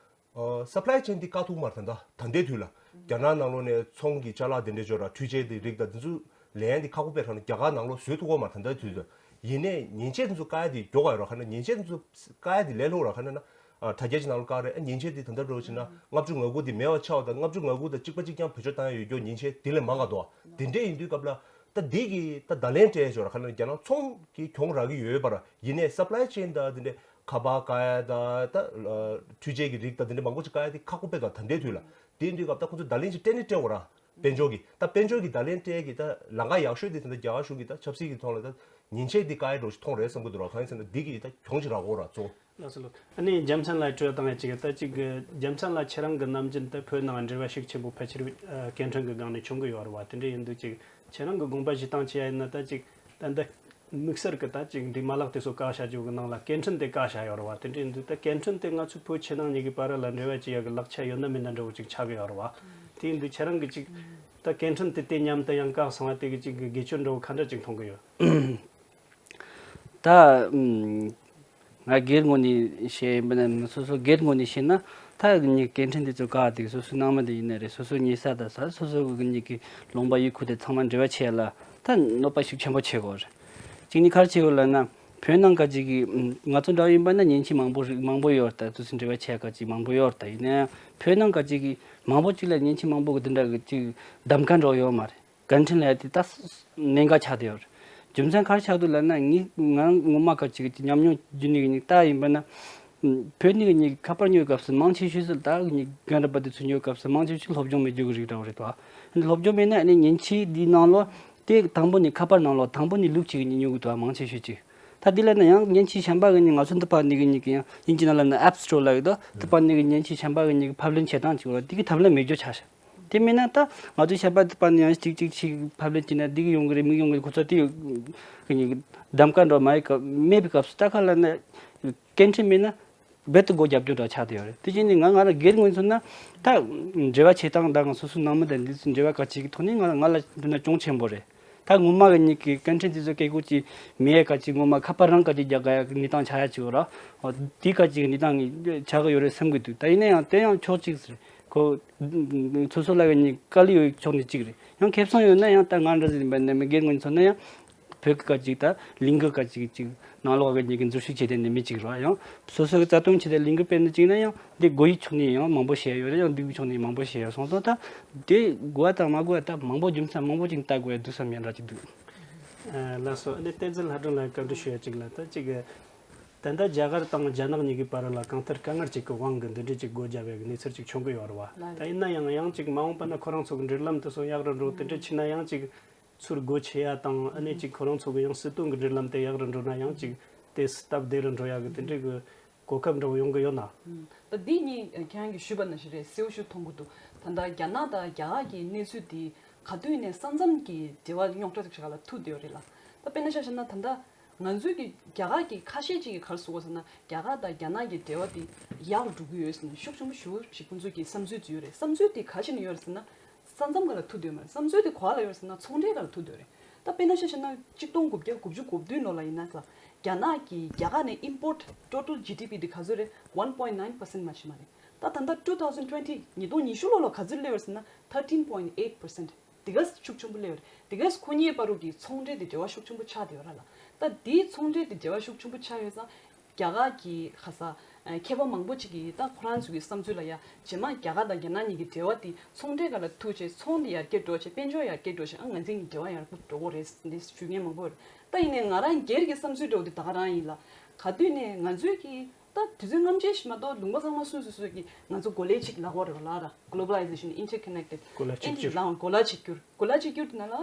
ཨ་སབ་ལའི་ཆེན་འདི་བཀག་ཐུབ་མ་རེད། ད་ལྟ་ད་ལྟའི་དུས་ལ་རྒྱ་ནག་ནང་ལོགས་ནས་ཚོང་གི་ཅ་ལག་དེ་འདྲའི་ཅིག་ར་འཕྲུལ་ཆས་དེ་རིགས་དང་དེ་ཚོ་ལེན་ཡ་འདི་ཁག་པོ་དཔེ་རང་རྒྱ་གར་ནང་ལོགས་བཟོ་ཐུབ་ཀྱི་མ་རེད་ད་ལྟའི་དུས་ལ། ཡིན་ནའི་ཉེན་ཆེ་དེ་ཚོ་བཀག་ཡ་དེ་མགྱོགས་ག་ཡོད་ར། ག་ན་ཉེན་ཆེ་དེ་ཚོ་བཀག་ཡ་དེ་ལས་སླ་པོ་ར། ག་ན་ན་ཨ་དྲ་རྒྱ་ཅིག་ནང་ལོགས་བཀག་རེད། ཨ་ཉེན་ཆེ་དེ་ད་ལྟ་འགྲོ་བྱས་ན་ལྔ་བཅུ་ང་དགུ་དེ་མེད་པ་ཆགས་པ་དང་། ལྔ་བཅུ་ང་དགུ་དང་གཅིག་པ་གཅིག་རྐྱང་བེད་སྤྱོད་བཏང་ཡ་ཡོད་རྒྱུ་ཉེན་ཆེ་དེ་ལས་མང་ག་འདུག་བ། དེ་འདྲས་ཡིན་དུས་སྐབས་ལ། ད་འདི་གི་ད་བརྡ་ལན་སྤྲད་ཆོག་ར། ག་ན་རྒྱ་ནག་ཚོང་གི་གྱོང་རག་གི་ཡོད་པ་ར། ཡིན་ནའི་སབ་ལའི་ཆེན་ད་འདི་འདྲའི་ཁ་པར་བཀག་ཡ་ད་ད་འཕྲུལ་ཆས་ཀྱི་རིགས་ད་འདི་འདྲའི་མང་པོ་ཅིག་བཀག་ཡ་དེ་ཁག་པོ་དཔེ་ད་ད་ལྟའི་དུས་ལ། དེ་ཡིན་དུས་སྐབས་ད་ཁོ་ཚོས་བརྡ་ལན་ཅིག་སྤྲད་ནི་སྤྲད་དགོས་ར། དཔལ་འབྱོར་གྱི་ད་དཔལ་འབྱོར་གྱི་བརྡ་ལན་སྤྲད་ཀྱི་ད་ལམ་ཁ་ཡག་ཤོས་དེ་ད་ལྟ་རྒྱ་གར་གཞུང་གི་ད་ཆབ་སྲིད་ཀྱི་ཐོག་ལ་ད་ཉེན་ཆེ་འདི་བཀག་ཡ་འདྲ་ཞིག་མཐོང་རེད་བསམ་གྱི་འདུག་ར། གང་ཡིན་ཟེར་ན་འདི་གི་ད་གྱོང་ཅིག་རག་གོ་ར་གཙོ་བོ། ལགས་སོ་ལགས། ཨ་ནི་རྒྱལ་མཚན་ལ་དྲི་བ་བཏང་ཡ་ཅིག་ད་ཅིག་རྒྱལ་མཚན་ལ་ཁྱེད་རང་གི་ནམ་རྒྱུན་ད་བོད་ནང་འབྲེལ་བ་ཤུགས་ཆེན་པོ་ཕལ་ཆེར་ཨ་སྐད་འཕྲིན་གྱི་སྒང་ནས་བྱུང་གི་ཡོད་རེད་བ། དེ་འདྲ་ཡིན་དུས་ཅིག་ཁྱེད་རང་གི་དགོངས་པ་བཞེས་སྟངས་ཅི་ཡ་ཡིན་ན། ད་ཅིག་ད་འདི་དམིགས་བསལ་གྱི་ད་ཅིག་འདི་མ་ལག་དེ་ཚོ་བཀག་བཞག་རྒྱུ་གི་ནང་ལ་སྐད་འཕྲིན་དེ་བཀག་བཞག་ཡོད་རེད་བ། དེ་འདྲ་ཡིན་དུས་ད་སྐད་འཕྲིན་དེ་ང་ཚོའི་བོད་ཕྱི་ནང་གཉིས་ཀྱི་བར་ལ་འབྲེལ་བ་བྱེད་ཡ་གི་ལག་ཆ་ཡོད་ན་མེད་ན་འདྲ་བོ་ཅིག་ཆགས་ཀྱི་ཡོད་རེད་བ། དེ་ཡིན་དུས་ཁྱེད་རང་གི་ཅིག་ད་སྐད་འཕྲིན་དེ་དེ་མཉམ་དུ་ཡང་བཀག་སོང་བ་དེ་གི་ཅིག་གི་དགེ་སྐྱོན་འདྲ་བོ་ག་འདྲ་ཅིག་མཐོང་གི་ཡོད། ད་ཨུམ། ང་སྒེར་ངོས་ནས་བཤད་ཡིན་པ་ན། སོ་སོ་སྒེར་ངོས་ནས་བཤད་ན། ད་ངས་སྐད་འཕྲིན་དེ་ཚོ་བཀག་དེ་སོ་སོའི་ནང་མི་དེ་ཡིན་ན་རེད། སོ་སོའི་ཉེ་ས་ད་ས་སོ་སོ་གི་ངེད་ཀྱི་ལུང་པ་ཡུལ་ཁུལ་དེ་ཚང་མ་འབྲེལ་བ་བྱེད་ཡ་ལ་ད་གནོད་པ་ཤུགས་ཆེན་པོ་བྱེད་ཀྱི་ཡོད་རེད། གཅིག་ནི་ག་རེ་བྱེད་ཀྱི་ཡོད་ལབ་ན། བོད་ནང་ཁ་ཅིག་གི་ང་ཚོ་འདྲ་བོ་ཡིན་པ་ན་ཉེན་ཆེ་མང་པོ་རིགས་མང་པོ་ཡོད་རེད། ད་དུས་ཚོད་འབྲེལ་བ་བྱེད་ཡ་ཁ་ཅིག་མང་པོ་ཡོད་རེད། ད་ཡིན་ན་ཡང་བོད་ནང་ཁ་ཅིག་གི་མང་པོ་ཅིག་ལ་ཉེན་ཆེ་མང་པོ་གི་དེ་འདྲ་གི་ཅིག་གདམ་ག་འདྲ་བོ་ཡོད་མ་རེད། སྐད་འཕྲིན་ལ་ཡ་དེ་ད་གནད་འགག་ཆགས་བསྡད་ཡོད་རེད། རྒྱུ་མཚན་ག་རེ་ཆགས་འདུག་ལབ་ན། ངས་ང་ངོ་མ་ག་ཅིག་གི་ཉམས་མྱོང་བརྒྱུད་ནས་ངས་ལྟ་ཡིན་པ་ན། བོད་ནས་ངས་ཁ་པར་ཉོ་སྐབས་སུ་མང་ཆེ་ཤོས་སུ་ད་ངས་རྒན་རབས་པ་དེ་ཚོ་ཉོ་སྐབས་སུ་མང་ཆེ་ཤོས་སློབ་སྦྱོང་མེད་རྒྱུ་གི་རིགས་འདྲ་བོ་རེད་དོ། སློབ་སྦྱོང་མེད་ན་ཨ་ནི་ཉེན་ཆེ་འདིའི་ནང་ལོགས་ དེ་དང་པོ་ནི་ཁ་པར་ནང་ལོགས་དང་པོ་ནི་ལུག་ཅིག་གི་ཉོ་གི་འདུག་མང་ཆེ་ཤོས་ཅིག་ད་དེ་ལ་ནི་ཡང་མཉེན་ཆས་གཞན་པ་གི་ནི་ང་ཚོ་འདི་པ་ནི་གི་ནི་གི་ཡང་དབྱིན་ཇི་ནང་ལ་ནི་App Store ལབ་ཡོད་དོ། འདི་པ་ནི་གི་མཉེན་ཆས་གཞན་པ་གི་ནི་གི་ཕབ་ལེན་བྱེད་སྟངས་ཅིག་ཡོད་ར། དེ་གི་ཐབས་ལམ་མེད་རྒྱུ་ཆགས་ཤག་དེ་མིན་ན་ད་ང་ཚོ་ཤ་པ་དེ་པ་ནི་ཡང་གཅིག་གཅིག་ཅིག་ཕབ་ལེན་བྱས་ན་འདི་གི་ཡོང་གི་རེད། མི་ཡོང་གི་རེད། ཁོ་ཚོ་དེ་གི་གདམ་ག་འགྲོ་མ་ཡི་སྐབས་མེད་པའི་སྐབས་སུ་ད་ག་ལ་ནི་སྐད་འཕྲིན་མེད་ན་རྦད་དེ་སྒོ་རྒྱབ་རྒྱུ་འདྲ་ཆགས་བསྡད་ཡོད་རེད། དེ་བཞིན་ནི་ང་ང་ལ་སྒེར་ངོས་ཚོ་ན་ད་འབྲེལ་བ་བྱེད་སྟངས་དང་སོ་སོའི་ནང་མི་དང་འདི་ཚོ་འབྲེལ་བ་ག་ཅིག་གི་ཐོག་ནས་ང་ང་ལ་འདི་ན་གྱོང་ཆེན་པོ་རེད། ད་ངོ་མ་གི་ཉིད་ཀྱི་སྐད་འཕྲིན་དེ་ཚོ་སྐད་ཁུག་ཅིག་མེད་ག་ཅིག་ངོ་མ་ཁ་པར་རང་ག་ཅིག་རྒྱག་ག་ཡ་གི་གནས་སྟངས་ཆགས་ཡ་ཅིག་ཡོད་ར། འོ་དེ་ག་ཅིག་གི་གནས་སྟངས་ཆགས་གི་ཡོད་རེད་བསམ་གི་འདུག་ད་ཡིན་ན་ཡང་དེ་ཡང་ཕྱོགས་གཅིག་རེད། ཁོ་སོ་སོ་ལ་གི་ཉིད་དཀའ་ལས་ཡོད་ཕྱོགས་ནས་གཅིག་རེད། ཡང་ཁེ་བཟང་ཡོད་ན་ཡང་ད་ང་འདྲ་ཟིན་པ་ནས་མི་སྒེར་ངོས་ཚོ་ན་ཡང་བོད་ཀྱི་ག་ཅིག་ད་གླིང་གི་ག་ཅིག་ཅིག་ནང་ལོགས་གི་ཉིད་ཀྱི་འཛུལ་ཞུགས་བྱས་ཏེ་ནས་མི་གཅིག་ར། ཡང་སོ་སོ་གི་རྩ་དོན་ཆེད་དུ་གླིང་གི་དཔེར་ན་གཅིག་ན་ཡང་འདི་དགོས་ཡི་ཕྱོགས་ནས་ཡང་མང་པོ་བཤད་ཡོད་རེད། ཡང་སྡུག་པའི་ཕྱོགས་ནས་མང་པོ་བཤད་ཡོད་སོང་ཙང་ད་དེ་དགོས་པ་དང་མ་དགོས་པ་ད་མང་པོ་རྒྱུ་མཚན་མང་པོ་ཅིག་ལྟ་དགོས་ཡ་འདུག་བསམ་ཡ་འདྲ་ཅིག་འདུག་ཨ་ལགས་སོ། ཨ་ནི་བསྟན་འཛིན་ལྷ་སྒྲོན་ལགས་བཀའ་འདྲི་ཞུ་ཡ་ཅིག་ལ་ད་ཅིག་ད་ལྟ་རྒྱ་གར་དང་རྒྱ་ནག་གཉིས་ཀྱི་བར་ལ་གང་ལྟར་དཀའ་ངལ་ཅིག་གི་དབང་གིས་འདི་འདྲའི་ཅིག་སྒོ་བརྒྱབ་ཡ་གི་གནས་ཚུལ་ཅིག་བྱུང་གི་ཡོད་རེད་བ། ལགས་ད་ཡིན་ན་ཡང་ཡང་ཅིག་མ་འོངས་པ་ན་ཁོ་རང་ཚོ་གི་འབྲེལ་ལམ་དེ་ཚོ་ཡག་རུ་འགྲོ། དེ་འདྲ་ཕྱིན་ན་ཡང་ཅིག་ཚུར་སྒོ་ཕྱེ་ཡ་དང་། ཨ་ནི་ཅིག་ཁོ་རང་ཚོ་གི་ཡང་སྲིད་དོན་གི་འབྲེལ་ལམ་དེ་ཡག་རུ་འགྲོ་ན་ཡང་ཅིག་དེ་སྟབས་བདེ་རུ་འགྲོ་ཡ་གི་དེ་འདྲའི་གི་གོ་སྐབས་འདྲ་བོ་ཡོང་གི་ཡོད་ན། ད་འདི་གཉིས་ཁྱེད་རང་གིས་ཞུས་པ་ནང་བཞིན་རེད། གསལ་པོ་ཞིག་མཐོང་གི་འདུག་ད་ལྟ་རྒྱ་ནག་དང་རྒྱ་གར་གྱི་གནས་ཚུལ་འདི་ག་དུས་ནས་ས་མཚམས་ཀྱི་འབྲེལ་བ་རྙོག་དྲ་ཞིག་ལ་ཐུག་བསྡད་ཡོད་རེད་ལ། ད་དཔེར་ན་ཆ་བཞག་ན་ད་ལྟ་ང་ཚོའི་གི་རྒྱ་གར་གྱི་ཁ་ཤས་ཅིག་གིས་ག་རེ་ཟེར་གོ་ཟེར་ན། རྒྱ་གར་དང་རྒྱ་ནག་གི་འབྲེལ་བ་འདི་ཡག་རུ་འགྲོ་གི་ཡོད་ཟེར་ནས་ཤུགས་ཆེན་པོ་ཞེ་པོ་ཅིག་ཁོང་ཚོའི་གི་བསམ་ཚུལ་ཅིག་ཡོད་རེད། བསམ་ཚུལ་དེ་ག་ཞིག་ནས་ཡོད་རེད་ཟེར་ན། ས་མཚམས་སྒང་ལ་ཐུག་བསྡད་ཡོད་མ་རེད། བསམ་ཚུལ་དེ་ག་ལ་ཡོད་རེད་ཟེར་ན་ཚོང་འབྲེལ་སྒང་ལ་ཐུག་བསྡད་ཡོད་རེད། ད་དཔེར་ན་ཆ་བཞག་ན་གཅིག་སྟོང་དགུ་བརྒྱ་དགུ་བཅུ་གོ་བདུན་ལོ་ལ་ཡིན་ན་ལ། རྒྱ་ནག་གིས་རྒྱ་གར་ནས་import total G D P དེ་ག་ཚོད་རེད། one point nine percent མ་གཏོགས་མ་རེད། ད་ད་ལྟ་two thousand twenty ཉིས་སྟོང་ཉི་ཤུ་ལོ་ལ་ག་ཚོད་སླེབས་ཡོད་རེད་ཟེར་ན་thirteen point eight percent དེ་ག་ཤུགས་ཆེན་པོ་སླེབས་ཡོད་རེད། དེ་ག་ཁོ་གཉིས་བར་དུ་གི་ཚོང་འབྲེལ་དེ་འབྲེལ་བ་ཤུགས་ཆེན་པོ་ཆགས་བསྡད་ཡོད་རེད་ལ། ད་དེའི་ཚོང་འབྲེལ་དེ་འབྲེལ་བ་ཤུགས་ཆེན་པོ་ཆགས་ཡོད་ཙང་། རྒྱ་གར་གྱི་ཁ་ས་ཨ་མཁས་པ་མང་པོ་ཅིག་གིས་ད་ཁོ་རང་ཚོའི་བསམ་ཚུལ་ལ་ཡ། རྗེས་མ་རྒྱ་གར་དང་རྒྱ་ནག་གཉིས་ཀྱི་འབྲེལ་བ་དེ་ཚོང་འབྲེལ་སྒང་ལ་ཐུག་བྱས། ཚོང་དེ་ཡར་རྒྱས་འགྲོ་བྱས། དཔལ་འབྱོར་ཡར་རྒྱས་འགྲོ་བྱས། ཨ་ང་ཚོའི་འབྲེལ་བ་ཡར་རྒྱས་འགྲོ་གི་རེད་འདི་ཞུ་མཁན་མང་པོ་ཡོད་རེད། ད་ཡིན་ནའི་ང་རང་སྒེར་གྱི་བསམ་ཚུལ་འདྲ་བོ་དེ་ད་ག་རང་ཡིན་ལ། ག་དུས་ནས་ང་ཚོའི་གི་ད་དུས་ཚོད་སྔ་ཕྱི་ཞིག་མ་གཏོགས་ལུང་པ་ཚང་མ་སོ་སོ་སོ་གི་ང་ཚོ་གོ་ལའི་གཅིག་ལབ་དགོས་རེད་བ་ལ། Globalization, interconnected གོ་ལ་གཅིག་གྱུར། ཨིན་ཇི་ལའང་གོ་ལ་གཅིག་གྱུར། གོ་ལ་གཅིག་གྱུར་དེ་ནང་ལ་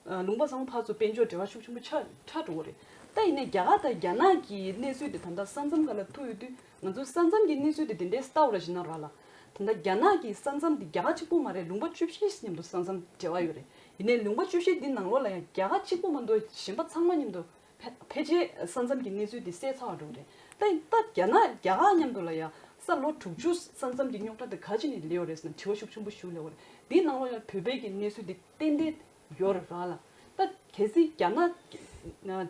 ཨ་ལུང་པ་ཚང་མ་ཕར་ཚུར་དཔལ་འབྱོར་འབྲེལ་བ་ཤུགས་ཆེན་པོ་ཆགས་ཆགས་འགྲོ་གི་རེད། ད་ཡིན་ནའི་རྒྱ་གར་དང་རྒྱ་ནག་གི་གནས་ཚུལ་དེ་ད་ལྟ་ས་མཚམས་སྒང་ལ་ཐུག་ཡོད་དུས། ང་ཚོ་ས་མཚམས་ཀྱི་གནས་ཚུལ་དེ་དེ་འདྲའི་ལྟ་བ་ར་ཞིག་ན་ར་ལ། ད་ལྟ་རྒྱ་ནག་གི་ས་མཚམས་དེ་རྒྱ་གར་གཅིག་པོ་མ་རེད། ལུང་པ་བཅུ་བཞི་མཉམ་དུ་ས་མཚམས་འབྲེལ་བ་ཡོད་རེད། ཡིན་ནའི་ལུང་པ་བཅུ་བཞི་འདི་ནང་ལོགས་ལ་ཡང་རྒྱ་གར་གཅིག་པོ་མ་གཏོགས་གཞན་པ་ཚང་མ་མཉམ་དུ་ཕལ་ཕལ་ཆེར་ས་མཚམས་ཀྱི་གནས་ཚུལ་འདི་གསལ་ཚར་བ་འགྲོ་གི་རེད། ད་ད་རྒྱ་ནག་རྒྱ་གར་མཉམ་དུ་ལ་ཡང་ས་ལོ་དྲུག་ཅུ་ས་མཚམས་ཀྱི་རྙོག་དྲ་དེ་ག་ཅི་ནས་སླེབས་ཡོད་རེད་ཟེར་ན་དྲི་བ་ཤུགས་ཆེན་པོ་ཞིག་སླེབས་ཡོད་རེད། འདིའི་ནང་ལོགས་ལ་བོད་པའི་གི་གནས་ཚུལ་འདི་ཏན་ཏན་ཡོད་རེད་ར་ལ། ད་གལ་སྲིད་རྒྱ་ནག་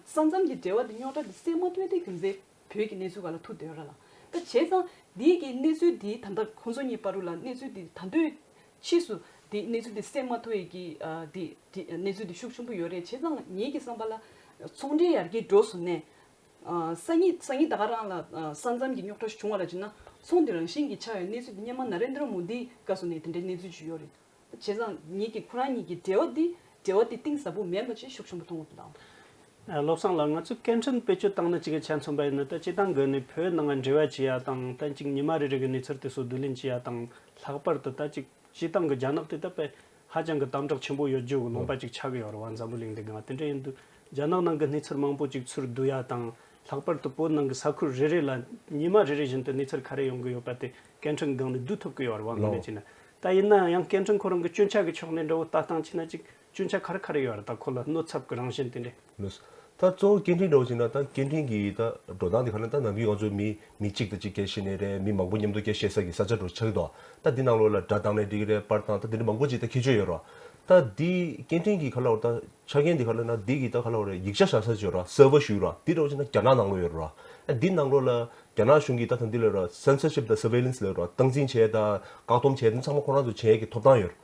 ས་མཚམས་ཀྱི་འབྲེལ་བ་འདི་རྙོག་དྲ་འདི་སེལ་མ་ཐུབ་དུས་རྒྱུ་མཚན་བོད་ཀྱི་གནས་ཚུལ་སྒང་ལ་ཐུག་བསྡད་ཡོད་རེད་ལ། ད་བྱས་ཙང་འདི་གི་གནས་ཚུལ་འདི་ད་ལྟ་ཁོང་ཚོ་གཉིས་བར་དུ་ལ་གནས་ཚུལ་འདི་ད་དུང་ཕྱིས་སུ་འདི་གནས་ཚུལ་འདི་སེལ་མ་ཐུབ་ཡས་ཀྱི་ཨ་འདི་འདི་གནས་ཚུལ་འདི་ཤུགས་ཆེན་པོ་ཡོད་རེད། བྱས་ཙང་ངེད་ཀྱི་བསམ་པ་ལ་ཚོང་འབྲེལ་ཡར་རྒྱས་འགྲོ་སོང་ནས་ཨ་སང་ཉིན་སང་ཉིན་ད་ག་རང་ལ་ཨ་ས་མཚམས་ཀྱི་རྙོག་དྲ་ཞིག་བྱུང་བ་ལ་བྱས་ན་ཚོང་འདི་རང་བཞིན་གྱིས་ཆགས་ཡོད་གནས་ཚུལ་འདི་སྔོན་མ་ན་རེན་དྲ་མོ་དིའི་སྐབས་སུ་ནས་དེ་འདྲའི་གནས་ཚུལ་ཅིག་ཡོད་རེད། བྱས་ཙང་ཉིད་ཀྱི་ཁོ་རང་ཉིད་ཀྱི་འབྲེལ་བ་འདི་འབྲེལ་བ་འདི་གཏིང་ཟབ་པོ་མེད་པ་ཅིག་ཤུགས་ཆེན་པོ་མཐོང་གི་འདུག་ལགས། ཨ་བློ་བཟང་ལགས། ང་ཚོས་སྐད་འཕྲིན་བེད་སྤྱོད་བཏང་ནས་ཅིག་གི་ཆ་མཚོན་པ་ཡིན་ན། ད་སྤྱིར་བཏང་གི་ནི་བོད་ནང་ང་འབྲེལ་བ་བྱེད་ཡ་དང་། ད་ཅིག་ཉི་མ་རེ་རེ་གི་གནས་ཚུལ་དེ་ཚོ་བསྡུ་ལེན་བྱེད་ཡ་དང་། ལྷག་པར་དུ་ད་ཅིག་སྤྱིར་བཏང་གི་རྒྱ་ནག་དེ་ད་དཔེ་ཧ་ཅང་གི་དམ་དྲག་ཆེན་པོ་ཡོད་རྒྱུ་གི་ལུང་པ་ཅིག་ཆགས་ཀྱི་ཡོད་རེད་བ། འཛམ་བུ་གླིང་འདི་སྒང་དེ་འདྲ་ཡིན་དུས་རྒྱ་ནག་ནང་གི་གནས་ཚུལ་མང་པོ་ཅིག་ཚུར་བསྡུ་ཡ་དང་། ལྷག་པར་དུ་བོད་ནང་གི་ས་ཁུལ་རེ་རེ་ལ་ཉི་མ་རེ་རེ་བཞིན་དུ་གནས་ཚུལ་ག་རེ་ཡོང་གི་ཡོད་པ་དེ་སྐད་འཕྲིན་སྒང་ནས་བསྡུ་ཐུབ་ཀྱི་ཡོད་རེད་བ། དངོས་གནས་བྱས་ན། ད་ཡིན་ན་ཡང་སྐད་འཕྲིན་ཁོ་རང་གི་སྐྱོན་ཆ་གི་ཕྱོགས་ནས་འདྲ་བོ་ལྟ་སྟངས་བྱས་ན་ཅིག་སྐྱོན་ཆ་ག་རེ་ག་རེ་ཡོད་རེད། ད་ཁོ་ལ་གནོད་ཚབས་ཀྱི་རང་བཞིན་དེ་འདྲས། ལགས། ད་གཙོ་བོ་སྐད་འཕྲིན་འདྲ་བོ་བྱས་ན། ད་སྐད་འཕྲིན་གྱི་ད་འགྲོ་སྟངས་དེ་ག་ལ། ད་ནམ་རྒྱུན་ང་ཚོ་མི་མི་གཅིག་དང་གཅིག་སྐད་བཤད་ནས་རེད། མི་མང་པོ་མཉམ་དུ་སྐད་བཤད་ས་གི་ས་ཆ་འདྲ་བོ་ཆགས་ཀྱི་འདུག་ད་འདི་ནང་ལོགས་ལ་སྒྲ་བཏང་ནས་འགྲིག་གི་རེད། པར་བཏང་། ད་འདི་འདྲ་མང་པོ་ཅིག་ད་ཁྱད་ཆོས་ཡོད་རེད། ད་འདི་སྐད་འཕྲིན་གྱི་ག་ལ་བར་ད་ཆ་རྐྱེན་འདི་ག་ལ་ན། འདི་གི་ད་ག་ལ་བར་ཡིག་ཆ་བཞག་ས་ཅིག་ཡོད་ར། སར་ཝར་ཞིག་ཡོད་ར། འདི་འདྲ་བོ་བྱས་ན་རྒྱ་ནག་ནང་ལོགས་ཡོད་ར། ཨ་འདི་ནང་ལོགས་ལ་རྒྱ་ནག་གཞུང་གིས་ད་ད་འདི་ལ་ར་censorship དང་surveillance ལབ་ར། སྟངས་འཛིན་བྱས་དང་བཀག་སྡོམ་བྱས་དེ་ཚང་མ་ཁོ་རང་ཚོ་བྱེད་ཡས་ཀྱི་ཐོབ་ཐང་ཡོད་ར།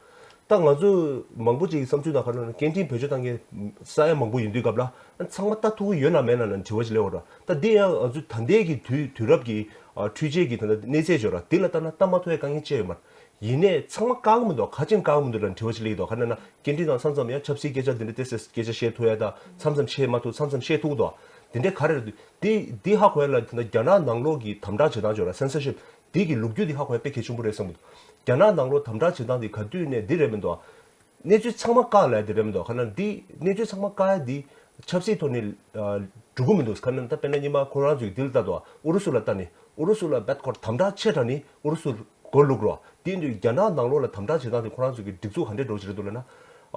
ད་ང་ཚོ་མང་པོ་ཅིག་གི་བསམ་ཚུལ་ནང་ག་ལ་ན། སྐད་འཕྲིན་བེད་སྤྱོད་བཏང་མཁན་ས་ཡ་མང་པོ་ཡིན་དུས་སྐབས་ལ། ཨ་ཚང་མ་ལྟ་ཐུབ་ཀྱི་ཡོད་ན་མེད་ན་ལ་དྲི་བ་ཅིག་སླེབས་ཡོད་ར། ད་འདི་ཡང་ང་ཚོ་ད་ལྟའི་གི་དུས་དུས་རབས་ཀྱི་ཨ་འཕྲུལ་ཆས་ཀྱི་ད་ལྟ་གནས་ཚད་ཅིག་ཡོད་ར། འདི་ལ་ལྟ་ན་ལྟ་མ་ཐུབ་ཡས་དཀའ་ངལ་ཅི་ཡང་ཡོད་མ་རེད། ཡིན་ནའི་ཚང་མ་བཀག་གི་མི་འདུག་ག་ཅིག་བཀག་གི་མི་འདུག་ལབ་དྲི་བ་ཅིག་སླེབས་ཀྱི་འདུག་ག་རེ་ན་སྐད་འཕྲིན་དང་མཚམས་མཚམས་ཡང་ཆབ་སྲིད་སྐད་ཆ་འདི་འདྲ་ཏོག་ཙམ་སྐད་ཆ་བཤད་ཐུབ་ཡ་དང་། མཚམས་མཚམས་བཤད་མ་ཐུབ། མཚམས་མཚམས་བཤད་ཐུབ་ཀྱི་འདུག་འདི་འདྲའི་ག་རེ་རེད་འདུག་འདི་འདི་ཧ་གོ་ཡ་ལ་ད་ལྟ་རྒྱ་ནག་ནང་ལོགས་ཀྱི་དམ་དྲག་བྱེད་སྟངས་ཅིག་ཡོད་ར། censorship འདི་གི་ལོ་རྒྱུས་འདི་ཧ་གོ་ཡ་དཔེ་གལ་ཆེན་པོ་རེད་བསམ་གྱི་འདུག་རྒྱ་ནག་ནང་ལོགས་དམ་དྲག་བྱེད་སྟངས་འདི་ག་དུས་ནས་འདི་རེད་མི་འདུག་གནས་ཚུལ་ཚང་མ་བཀག་ལ་དེ་རེད་མི་འདུག་ཁ་ན་འདི་གནས་ཚུལ་ཚང་མ་བཀག་ཡ་འདི་ཆབ་སྲིད་ཐོག་ནས་ཨ་འགྲོ་གི་མི་འདུག་ཁ་ན་ད་དཔེར་ན་ཉི་མ་ཁོ་རང་ཚོས་འདི་ལ་ལྟ་དོ་ཨུ་རུ་སུ་ལ་ལྟ་ནས་ཨུ་རུ་སུ་ལ་རྦད་ཁོར་དམ་དྲག་ཆེ་དྲགས་ནས་ཨུ་རུ་སུ་སྒོ་བླུག་རོགས། དེ་ཡིན་དུས་རྒྱ་ནག་ནང་ལོགས་ལ་དམ་དྲག་བྱེད་སྟངས་དེ་ཁོ་རང་ཚོ་གི་སྒྲིག་འཛུགས་ག་འདྲས་འགྲོ་བཞིན་རེད་འདུག་ལབ་ན།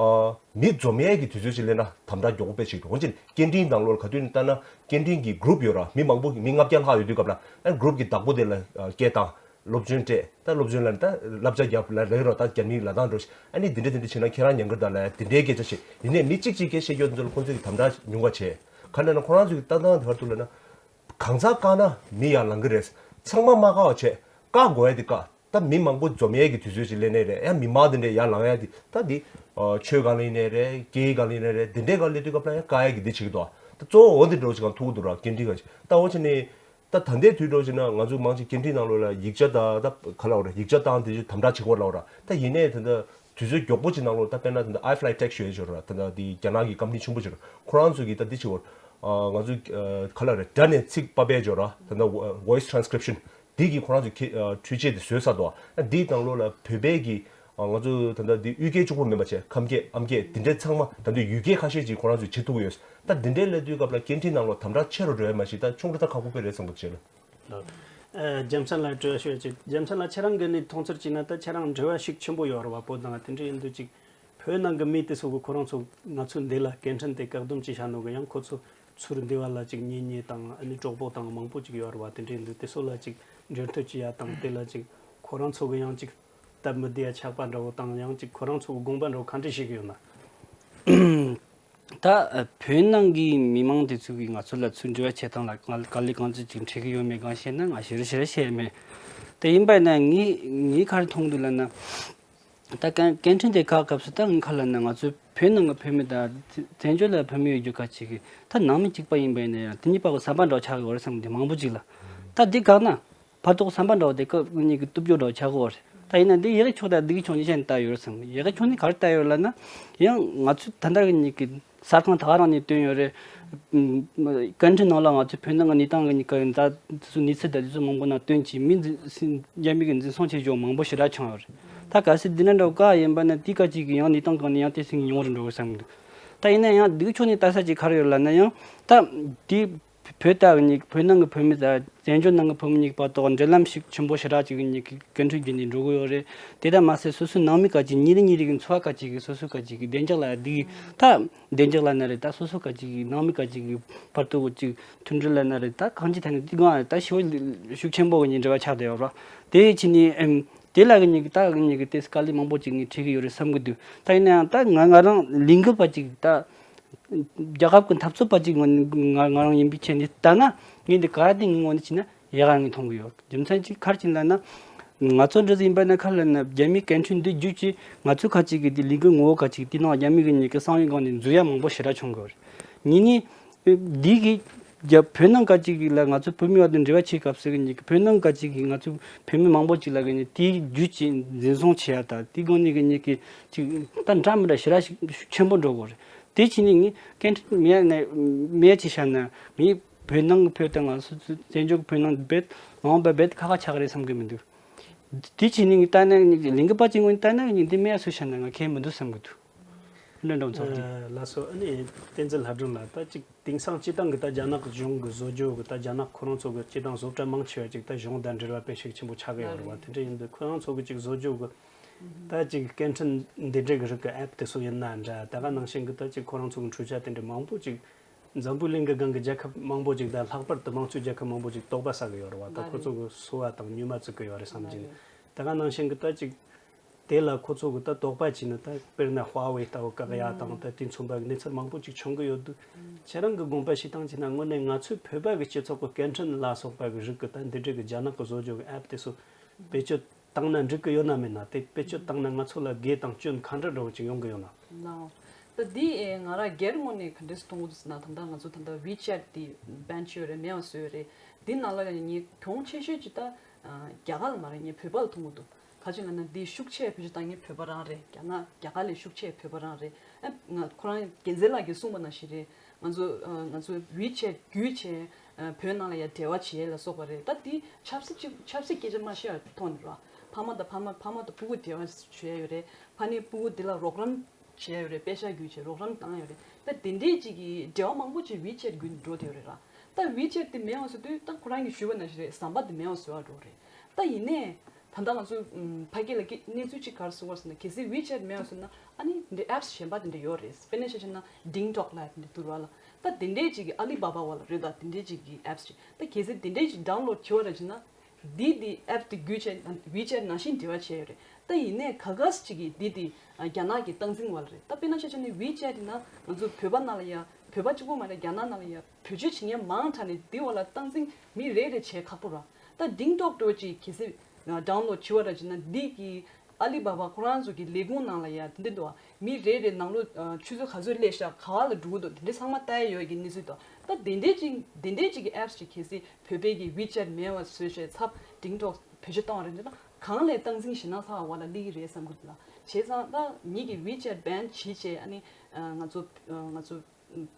ཨ་མི་འཛོམས་ཡས་ཀྱི་དུས་ཚོད་ཅིག་སླེབས་ན་དམ་དྲག་མགྱོགས་པོ་སྤེལ་ཞིག་འགྲོ། འོན་ཀྱང་སྐད་འཕྲིན་ནང་ལོགས་ལ་ག་དུས་ནས་ལྟ་ན་སྐད་འཕྲིན་གྱི་གུ་རུབ་ཡོད་ར། མི་མང་པོ་མི་ལྔ་བརྒྱ་ལྷག་ཡོད་དུས་སྐབས་ལ་ཨ་གུ་རུབ་ཀྱི་བདག་པོ་དེ་ལ་ཨ་སྐད་བཏང་། སློབ་སྦྱོང་སྤྲད། ད་སློབ་སྦྱོང་ལ་ད་བསླབ་བྱ་རྒྱབ་ལ་རེད་རོགས། ད་རྒྱ་མིའི་ལབ་སྟངས་འགྲོ་ཞིག་ཨ་ནི་འདི་འདྲ་འདི་འདྲ་བྱས་ན་ཁྱེད་རང་ཉན་གི་ད་ལ་འདི་འདྲའི་སྐད་ཆ་བཤད། ཡིན་ནའི་མི་གཅིག་གཅིག་སྐད་བཤད་རྒྱུ་ཚོ་ལ་ཁོང་ཚོས་ཀྱི་དམ་དྲག་ཉུང་བ་བྱས། ག་ནས་ན་ཁོ་རང་ཚོས་ཀྱི་ལྟ་སྟངས་དེ་བར་དུ་ལ་ན། གང་ཟག་བཀག་ན་མི་ཡར་ལངས་གི་རེད། ཚང་མ་མ་བཀག་པ་བྱས། བཀག་དགོས་ཡ་དེ་བཀག་ད་མི་མང་པོ་འཛོམས་ཡས་ཀྱི་དུས་ཚོད་ཅིག་སླེབས་ནའི་རེད། ཡང་མི་མང་དེ་འདྲས་ཡར་ལངས་ཡ་དེ་ད་འདི་ཨ་ཆོས་སྒང་ལ་ཡིན་ནའི་རེད། སྐད་ཡིག་སྒང་ལ་ཡིན་ནའི་རེད། དེ་འདྲའི་སྒང་སླེབས་དུས་སྐབས་ལ་ཡང་བཀག་ཡ་གི་འདི་བྱེད་ཀྱི་འདུག་ད་གཙོ་བོ་འོ་འདི་འདྲ་བོ་ཞིག་གང་ཐུག་འདུག་ར། སྐད་འཕྲིན་སྒང་ཞིག་ད་འོ་བྱས་ནས་ད་ད་ལྟའི་དུས་འདྲ་བོ་ཞིག་ན་ང་ཚོ་མང་ཆེ་སྐད་འཕྲིན་ནང་ལོགས་ལ་ཡིག་ཆ་དང་ད་ག་ལབ་དགོས་རེད། ཡིག་ཆ་བཏང་དེ་ཚོ་དམ་དྲག་བྱེད་དགོས་ལབ་དགོས་ར། ད་ཡིན་ནའི་ད་ལྟ་དུས་ཚོད་མགྱོགས་པོ་ཅིག་ནང་ལོགས་ད་དཔེར་ན་ད་ལྟ་iFlyText་ཞུ་ཡས་ཅིག་ཡོད་ར། ད་ལྟ་འདི་རྒྱ་ནག་གི་ཀམ་པ་ནི་ཆེན་པོ་ཅིག་ར། ཁོ་རང་ཚོ་གིས་ད་འདི་བྱེད་དགོས་ར། ང་ཚོ་ག་ལབ་དགོས་རེད། སྒྲ་ནས་ཚིག་ཕབ་པ་ཡས་ཅིག་ཡོད་ར། ད་ལྟ་voice transcription། དེ་གིས་ཁོ་རང་ཚོའི་ཁེ་ཨ་འཕྲུལ་ཆས་དེ་བཟོས་ཚར་འདུག་ཨ་འདིའི་ནང་ལོགས་ལ་བོད་པའི་གི་ཨ་ང་ཚོ་ད་ལྟ་འདི་གཡུལ་རྒྱལ་གཅིག་པོ་མིན་པ་བྱས། ཁམས་སྐད་ཨམ་སྐད་དེ་འདྲའི་ཚང་མ་ད་ལྟ་ཡུལ་སྐད་ཁ་ཤས་ཅིག་ཁོ་རང་ཚོས་བྱེད་ཐུབ་ཀྱི་ཡོད། ད་འདི་འདྲའི་སླེབས་དུས་སྐབས་ལ་སྐད་འཕྲིན་ནང་ལོགས་དམ་དྲག་ཆེ་རུ་འགྲོ་ཡ་མ་གཞི་ད་ཆུང་རུ་ད་ཁག་པོ་དཔེ་རེད་བསམ་གྱི་འདུག་བྱས་ལ། ཨ་རྒྱལ་མཚན་ལ་དྲི་བ་ཞུ་ཡ་ཅིག་རྒྱལ་མཚན་ལགས་ཁྱེད་རང་གི་ནས་མཐོང་ཚུལ་བྱས་ན་ད་ཁྱེད་རང་འབྲེལ་བ་ཤུགས་ཆེན་པོ་ཡོད་རེད་བ། བོད་དང་དེ་འདྲ་ཡིན་དུས་ཅིག་བོད་ནང་གི་མི་དེ་ཚོ་གི་ཁོ་རང་ཚོ་ང་ཚོ་འདི་ལ་སྐད་འཕྲིན་དེ་བཀག་སྡོམ་བྱས་བཞག་ནོ་གི་ཡང་ཁོ་ཚོ་ཚུར་འདི་བ་ལ་ཅིག་གཉེན་ཉེ་དང་ཨ་ནི་གྲོགས་པོ་དང་མང་པོ་ཅིག་ཡོད་རེད་བ། དེ་འདྲ་ཡིན་དུས་དེ་ཚོ་ལ་ཅིག་འབྲེལ་མཐུད་བྱེད་ཡ་དང་དེ་ལ་ཅིག་ཁོ་རང་ཚོ་གི་ཡང་ཅིག་སྟབས་མི་བདེ་ཡ་ཆགས་པ་འདྲ་བོ་དང་ཡང་ཅིག་ཁོ་རང་ཚོ་གི་དགོངས་པ་འདྲ་བོ་ག་འདྲ་བཞེས་གི་ཡོད་ན། ད་བོད་ནང་གི་མི་མང་དེ་ཚོ་གིས་ང་ཚོ་ལ་ཚུར་འབྲེལ་བ་བྱེད་སྟངས་ལ་ག་ལེ་གང་ཚོད་ཅིག་འཕྲད་གི་ཡོད་མེད་གང་ཤེས་ན་ང་ཞེ་རེ་ཞེ་རེ་ཤེས་མེད། དེ་ཡིན་པ་ན་ངས་ངས་ག་རེ་མཐོང་འདུག་ལབ་ན། ད་སྐད་སྐད་འཕྲིན་དེ་ཁག་སྐབས་སུ་ད་ངས་ག་ལབ་ན་ང་ཚོ་བོད་ནང་གི་བོད་མི་དང་བཙན་བྱོལ་ལ་བོད་མི་ཡོད་རྒྱུ་ཁ་ཅིག་གིས་ད་ནང་མི་གཅིག་པ་ཡིན་པ་ཡིན་ན་ཡང་དེ་གཉིས་པ་གི་ཟམ་པ་འདྲ་བོ་ཆགས་ཡོད་རེད་བསམ་གི་འདུག་མང་པོ་ཅིག་ལ། ད་འདི་བཀག་ན། བར་དོ་ཟམ་པ་འདྲ་བོ་དེ་སྐབས་ངེད་གཉིས་ཀྱི་གཏུབ་རྒྱུ་འདྲ་བོ་ཆགས་ཀྱི་ཡོད་རེད། ད་ཡིན་ན་འདི་ཡག་གི་ཕྱོགས་དང་སྡུག་གི་ཕྱོགས་གཉིས་ཆ་ནས་ལྟ་ཡོད་རེད་བསམ། ཡག་གི་ཕྱོགས་ནས་ག་རེ་ལྟ་ཡོད་ལབ་ན། ཡང་ང་ཚོས་ད་ལྟ་ངེད་གཉིས་ཀྱི་གསར་ཁང་ད་ག་རང་ནས་བཏོན་ཡོད་རེད། སྐད་འཕྲིན་ནང་ལ་ང་ཚོས་བོད་ནང་གི་གནས་སྟངས་ཀྱི་གཉིས་ཀ་ཡིན་ད་དེ་ཚོ་གནས་ཚུལ་དང་དེ་ཚོ་མང་པོ་ནང་བཏོན་གྱིས་མི་འཛིན་རྒྱ་མི་གི་འཛིན་བཟུང་བྱེད་རྒྱུ་མང་པོ་ཞེ་དྲག་བྱུང་ཡོད་རེད། ད་གལ་སྲིད་འདི་འདྲ་འདྲ་བོ་ག་ཡིན་པ་ན་དེ་ཁ་ཅིག་གི་ཡང་གནས་སྟངས་གང་ནས་ཡང་དེ་སེང་གེ་ཉུང་རུ་འགྲོ་གི་བསམ་གི་འདུག་ད་ཡིན་ན་ཡང་སྡུག་གི་ཕྱོགས་ནས་ལྟ་ས་ཅིག་ག་རེ་ཡོད་ལབ་ན་ཡང་ད་དེ། བོད་དང་གཉིས་བོད་ནང་གི་བོད་མི་དང་བཙན་བྱོལ་ནང་གི་བོད་མི་གཉིས་བར་དུ་འབྲེལ་ལམ་ཞིག་ཆེན་པོ་ཞེ་དྲག་ཅིག་གཉིས་ཀྱི་སྐད་འཕྲིན་བརྒྱུད་ནས་འགྲོ་གི་ཡོད་རེད། དེ་ལྟར་མ་ཟད་སོ་སོའི་ནང་མི་ཁ་ཅིག་ཉིན་རེ་ཉིན་རེ་གི་འཚོ་བ་ཁ་ཅིག་གི་སོ་སོ་ཁ་ཅིག་གི་བདེ་འཇགས་ལ་འདི་ད་བདེ་འཇགས་ལ་ན་རེད། ད་སོ་སོ་ཁ་ཅིག་གི་ནང་མི་ཁ་ཅིག་གི་བར་དུ་ཅིག་མཐུན་སྒྲིལ་ལ་ན་རེད། ད་གང་ཅི་ཐད་ནས་འདི་གང་ད་ཞེ་པོ་ཤུགས་ཆེན་པོ་གི་གཉིས་འབྲེལ་བ་ཆགས་བསྡད་ཡོད་རེད། དེ་ཕྱིན་ནས་ཨེམ་དེ་ལ་གི་གཉིས་ཀྱི་ད་གི་གཉིས་ཀྱི་དེ་དཀའ་ལས་མང་པོ་ཅིག་གཉིས་འཕྲད་གི་ཡོད་རེད་བསམ་གི་འདུག་ད་ཡིན་ན་ཡང་ད་ང་ང་རང་ལས་འགུལ་བ་ཅིག་ད། རྒྱལ་ཁབ་ཀྱི་འཐབ་རྩོད་པ་ཅིག་ངོས་ནས་ང་ང་རང་ཡིན་པའི་ཆ་ནས་ལྟ་ན་ངས་འདི་ག་དེ་ངའི་ངོས་ནས་བྱས་ན་ཡག་ག་ངས་མཐོང་གི་ཡོད། རྒྱུ་མཚན་ཅིག་ག་རེ་ཡིན་ལབ་ན། ང་ཚོ་འདྲ་ཟིག་ཡིན་པ་ན་ག་ལབ་ན་རྒྱ་མིའི་སྐད་འཕྲིན་འདི་བརྒྱུད་ཀྱིས་ང་ཚོ་ཁ་ཅིག་གི་འདི་ལས་འགུལ་ངོ་བོ་ཁ་ཅིག་དེ་ནང་རྒྱ་མི་གི་གཉིས་ཀྱི་གསང་བའི་སྒང་ནས་འཛུལ་ཡ་མང་པོ་ཞེ་དྲག་བྱུང་གི་ཡོད་རེད། གཉིས་ནས། འདི་གི་རྒྱ་བོད་ནང་ཁ་ཅིག་གི་ལ་ང་ཚོ་བོད་མི་བར་དུ་འབྲེལ་བ་བྱེད་སྐབས་སུ་གི་གཉིས་ཀྱི་བོད་ནང་ཁ་ཅིག་གི་ང་ཚོ་བོད་མི་མང་པོ་ཅིག་ལ་གི་ནས་དེའི་བརྒྱུད་ཀྱིས་འཛིན་བཟུང་བྱེད་ཡ་དང་དེའི་སྒང་ནས་གི་གཉིས་ཀྱི་ཅིག་ད་འདྲ་མི་འདྲ་ཞེ་དྲག་ཤུགས་ཆེན་པོ་འགྲོ་གི་རེད། དེ་ཕྱིན་ནས་ངས་སྐད་འཕྲིན་མེད་ནས་མེད་ཅེས་བཤད་ན་ངས་བོད་ནང་གི་བོད་དང་ང་ཚོ་བཙན་བྱོལ་གྱི་བོད་ནང་རྦད་ལངས་པ་རྦད་ཁག་ཁག་ཆགས་ཀྱི་རེད་བསམ་གྱི་མི་འདུག་དེ་ཕྱིན་ནས་ངས་ལྟ་ན་ལས་འགུལ་པ་ཅིག་ངོས་ནས་ལྟ་ན་ངས་འདི་མེད་སུ་བཤད་ན་ང་ཁེལ་མི་འདུག་བསམ་གྱི་འདུག་འདྲ་འདྲ་ཚོགས་ཀྱི། ལགས་སོ། ཨ་ནི་བསྟན་འཛིན་ལྷ་སྒྲོན་ལགས། ད་ཅིག་དེང་སང་སྤྱི་བཏང་གི་ད་རྒྱ་ནག་གཞུང་གི་བཟོ་བཅོས་གི་ད་རྒྱ་ནག་ཁོ་རང་ཚོ་གི་སྤྱི་བཏང་བཟོ་གྲྭ་མང་ཆེ་བ་ཅིག་ད་གཞུང་དང་འབྲེལ་བ་སྤེལ་ཤུགས་ཆེན་པོ་ཆགས་ཀྱི་ཡོད་རེད་བ། དེ་འདྲ་ཡིན་དུས་ཁོ་རང་ཚོ་གི་ཅིག་བཟོ་བཅོས་གི་ད་ཅིག་སྐད་འཕྲིན་འདི་འདྲའི་གི་རིགས་གི་ཨེབ་དེ་ཚོ་ཡིན་ན་འདྲ། ད་ག་ནང་བཞིན་གི་ད་ཅིག་ཁོ་རང་ཚོ་གི་འཕྲུལ་ཆས་དེ་འདྲ་མང་པོ་ཅིག་འཛམ་བུའི་གླིང་གི་སྒང་གི་རྒྱལ་ཁབ་མང་པོ་ཅིག་དང་ལྷག་པར་དུ་དམངས་གཙོའི་རྒྱལ་ཁབ་མང་པོ་ཅིག་དོགས་པ་ཟ་གི་ཡོད་རེད་བ། ད་ཁོ་ཚོ་གི་སོ་བ་དང་ཉུལ་མ་བཙུགས་གི་ཡོད་རེད་བསམ་གྱི། ད་ག་ནང་བཞིན་གི་ད་ཅིག་དེ་ལ་ཁོ་ཚོ་གི་ད་དོགས་པ་བྱས་ནས་ད་དཔེར་ན་ཧྭ་ཝེ་ལྟ་བུ་བཀག་ཡ་དང་ད་དེ་མཚུངས་པ་གི་གནས་ཚུལ་མང་པོ་ཅིག་བྱུང་གི་ཡོད་འདུག་ཁྱེད་རང་གི་དགོངས་པ་བཞེས་སྟངས་བྱས་ན་དངོས་གནས་ང་ཚོའི་བོད་པ་གི་སྤྱི་ཚོགས་གི་སྐད་འཕྲིན་ལ་སོགས་པ་གི་རིགས་གི་ད་འདི་འདྲའི་གི་རྒྱ་ནག་གི་བཟོ་བཅོས་གི་ཨེབ་དེ་ཚོ་བེད་སྤྱོད་བཏང་ན་འགྲིག་གི་ཡོད་ན་མེད་ན། དེ་བེད་སྤྱོད་བཏང་ན་ང་ཚོ་ལ་དགེ་དང་སྐྱོན་ག་འདྲ་འདྲ་བོ་ཅིག་ཡོང་གི་ཡོད་ན། ལའོ། ད་འདི་ཨེ་ང་རང་སྒེར་ངོས་ནས་ག་འདྲས་སེ་མཐོང་གི་འདུག་ཟེར་ན། ད་ལྟ་ང་ཚོ་ད་ལྟ་ཝི་ཆེ་ཊི་འདི་བྷེན་བྱས་ཡོད་རེད། མེད་པ་བཟོས་ཡོད་རེད། འདི་ནང་ལ་ཡང་ངས་གྱོང་ཆེ་ཤོས་ཅིག་ད་རྒྱ་གར་ལ་མ་རེད། ངས་བོད་པ་ལ་མཐོང་གི་འདུག་ག་ཅི་ལབ་ན་འདི་ཤུགས་ཆེ་བེད་སྤྱོད་བཏང་མཁན་བོད་པ་རང་རེད། རྒྱ་ནག་རྒྱ་གར་ལས་ཤུགས་ཆེ་བོད་པ་རང་རེད། ཨ་ང་ཁོ་རང་རྒྱལ་མཚན་ལགས་ཀྱིས་གསུངས་པ་ནང་བཞིན་རེད། ང་ཚོ་ང་ཚོ་ཝི་ཆེ་ཊི་བརྒྱུད་བྱས་བོད་ནང་ལ་ཡ་འབྲེལ་བ་བྱེད་ཡས་ལ་སོགས་པ་རེད། ད་འདི་ཆབ་སྲིད་ཅིག་ཆབ་སྲིད་སྐད་ཆ་མ་བཤད་པའི་ཐོག་ནས་ར། ཕ་མ་དང་ཕ་མ་ཕ་མ་དང་སྤུ་གུ་འབྲེལ་བ་བྱས་ཡོད་རེད། ཕ་ནས་སྤུ་གུ་དེ་ལ་རོགས་རམ་བྱས་ཡོད་རེད། པེ་ཤག་བརྒྱུད་བྱས་རོགས་རམ་བཏང་ཡོད་རེད། ད་དེ་འདྲས་ཅིག་གི་འབྲེལ་བ་མང་པོ་ཅིག་ཝི་ཆེ་ཊི་བརྒྱུད་ནས་འགྲོ་བསྡད་ཡོད་རེད་ར། ད་ཝི་ཆེ་ཊི་དེ་མེད་པ་བཟོ་དུས་ད་ཁོ་རང་གིས་ཞུས་པ་ནང་བཞིན་རེད། ཟམ་པ་དེ་མེད་པ་བཟོ་བ་འགྲོ་རེད། ད་ཡིན་ནའི་ད་ལྟ་ང་ཚོ་ཕ་གི་ལ་གི་གནས་ཚུལ་ཅིག་ག་རེ་གསུངས་པ་ཟེར་ན། གལ་སྲིད་ཝི་ཆེ་ཊི་མེད་པ་བཟོ་ན་ཨ་ནི་འདི་ཨེབ་སི་གཞན་པ་དེ་འདྲ་ཡོད་རེད། དཔེར་ན་ཆ་བཞག་ན་ཌིང་ཊོག་ལབ་དེ་འདྲ་འདུག་ར་ལ། ད་དེ་འདྲས་ཅིག་གི་ཨ་ལི་བྷ་བྷ་བ་ལ་རེད། ད་དེ་འདྲས་ཅིག་གི་ཨེབ་སི་ཅིག་ད་གལ་སྲིད་དེ་འདྲས་ཅིག་ཌའུན་ལོཌ་བྱས་པ་རེད་ཅེ་ན། འདི་འདི་ཨེབ་དེ་བརྒྱུད་བྱས་ཝི་ཆེ་ཊི་ནང་བཞིན་འབྲེལ་བ་བྱས་ཡོད་རེད། ད་ཡིན་ནའི་ག་ག་ཅིག་གིས་འདི་དེ་རྒྱ་ནག་གི་སྟངས་འཛིན་བ་ལ་རེད། ད་དཔེར་ན་ཆ་བཞག་ན་ཝི་ཆེ་ཊི་ནང་ང་ཚོ་བོད་པ་ནང་ལ་ཡ་བོད་པ་གཅིག་པོ་མ་རེད། རྒྱ་ནག་ནང་ལ་ཡ་བེད་སྤྱོད་བྱེད་མཁན་མང་དྲགས་ནས་འདི་བ་ལ་སྟངས་འཛིན་མི་རེ་རེ་བྱེད་ཁག་པོ་ར། ད་ཌིང་ཊོག་འདྲ་བོ་ཅིག་གལ་སྲིད་ཌའུན་ལོཌ་བྱས་པ་རེད་ཅེ་ན། འདི་གི་ཨ་ལི་བྷ་བྷ་ཁོ་རང་ཚོ་གི་ལས་ཁུངས་ནང་ལ་ཡ་དེ་འདྲ་འདུག་བ། མི་རེ་རེ་ནང་ལོགས་ཆུ་ཚོད་ག་ཚོད་སླེབས་ཤག་ག་བ་ལ་འགྲོ་གི་འདུག་དེ་འདྲ་ཚང་མ་ལྟ་ཡ་ཡོད་ཀྱི་གནས་ཚུལ་འདུག་ད་དེ་འདྲས་ཅིག་དེ་འདྲས་ཅིག་གི་ཨེབ་སི་ཅིག་གལ་སྲིད་བོད་པའི་གི་ཝི་ཆེ་ཊི་མེད་པ་བཟོས་བྱས་ཚབ་ཌིང་ཊོག་བེད་སྤྱོད་བཏང་བ་རེད་ཅེ་ན། གང་ལས་སྟངས་འཛིན་ཞེད་སྣང་ཚ་བ་ལ་སླེབས་ཀྱི་རེད་བསམ་གྱི་འདུག་ལ། བྱས་ཙང་ད་ཉིད་ཀྱི་ཝི་ཆེ་ཊི་བྷན་བྱས་བྱས་ཨ་ནི་ང་ཚོ་ང་ཚོ་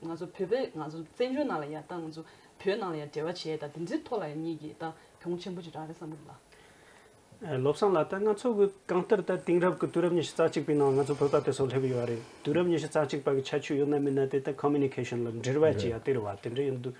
ང་ཚོ་བོད་པའི་ང་ཚོ་བཙན་བྱོལ་ནང་ལ་ཡ་ད་ང་ཚོ་བོད་ནང་ལ་ཡ་འབྲེལ་བ་བྱས་ད་དེ་ཚོའི་ཐོག་ལ་ཡ་ཉིད་ཀྱི་ད་གྱོང་ཆེན་པོ་ཅིག་རག་རེད་བསམ་གྱི་འདུག་ལ། ཨ། བློ་བཟང་ལགས། ད་ང་ཚོ་གི་གང་ལྟར་ད་དེང་རབས་ཀྱི་དུས་རབས་ཉི་ཤུ་རྩ་གཅིག་པའི་ནང་ང་ཚོ་བོད་པ་དེ་ཚོ་སླེབས་ཡོད་རེད། དུས་རབས་ཉི་ཤུ་རྩ་གཅིག་པ་གི་ཁྱད་ཆོས་ཡོད་ན་མིན་ན་དེ་ད་ཁོ་མུ་ནི་ཀེ་ཤན་ལ་འབྲེལ་བ་བྱེད་ཡ་དེ་རེད་བ། དེ་འདྲ་ཡིན་དུས་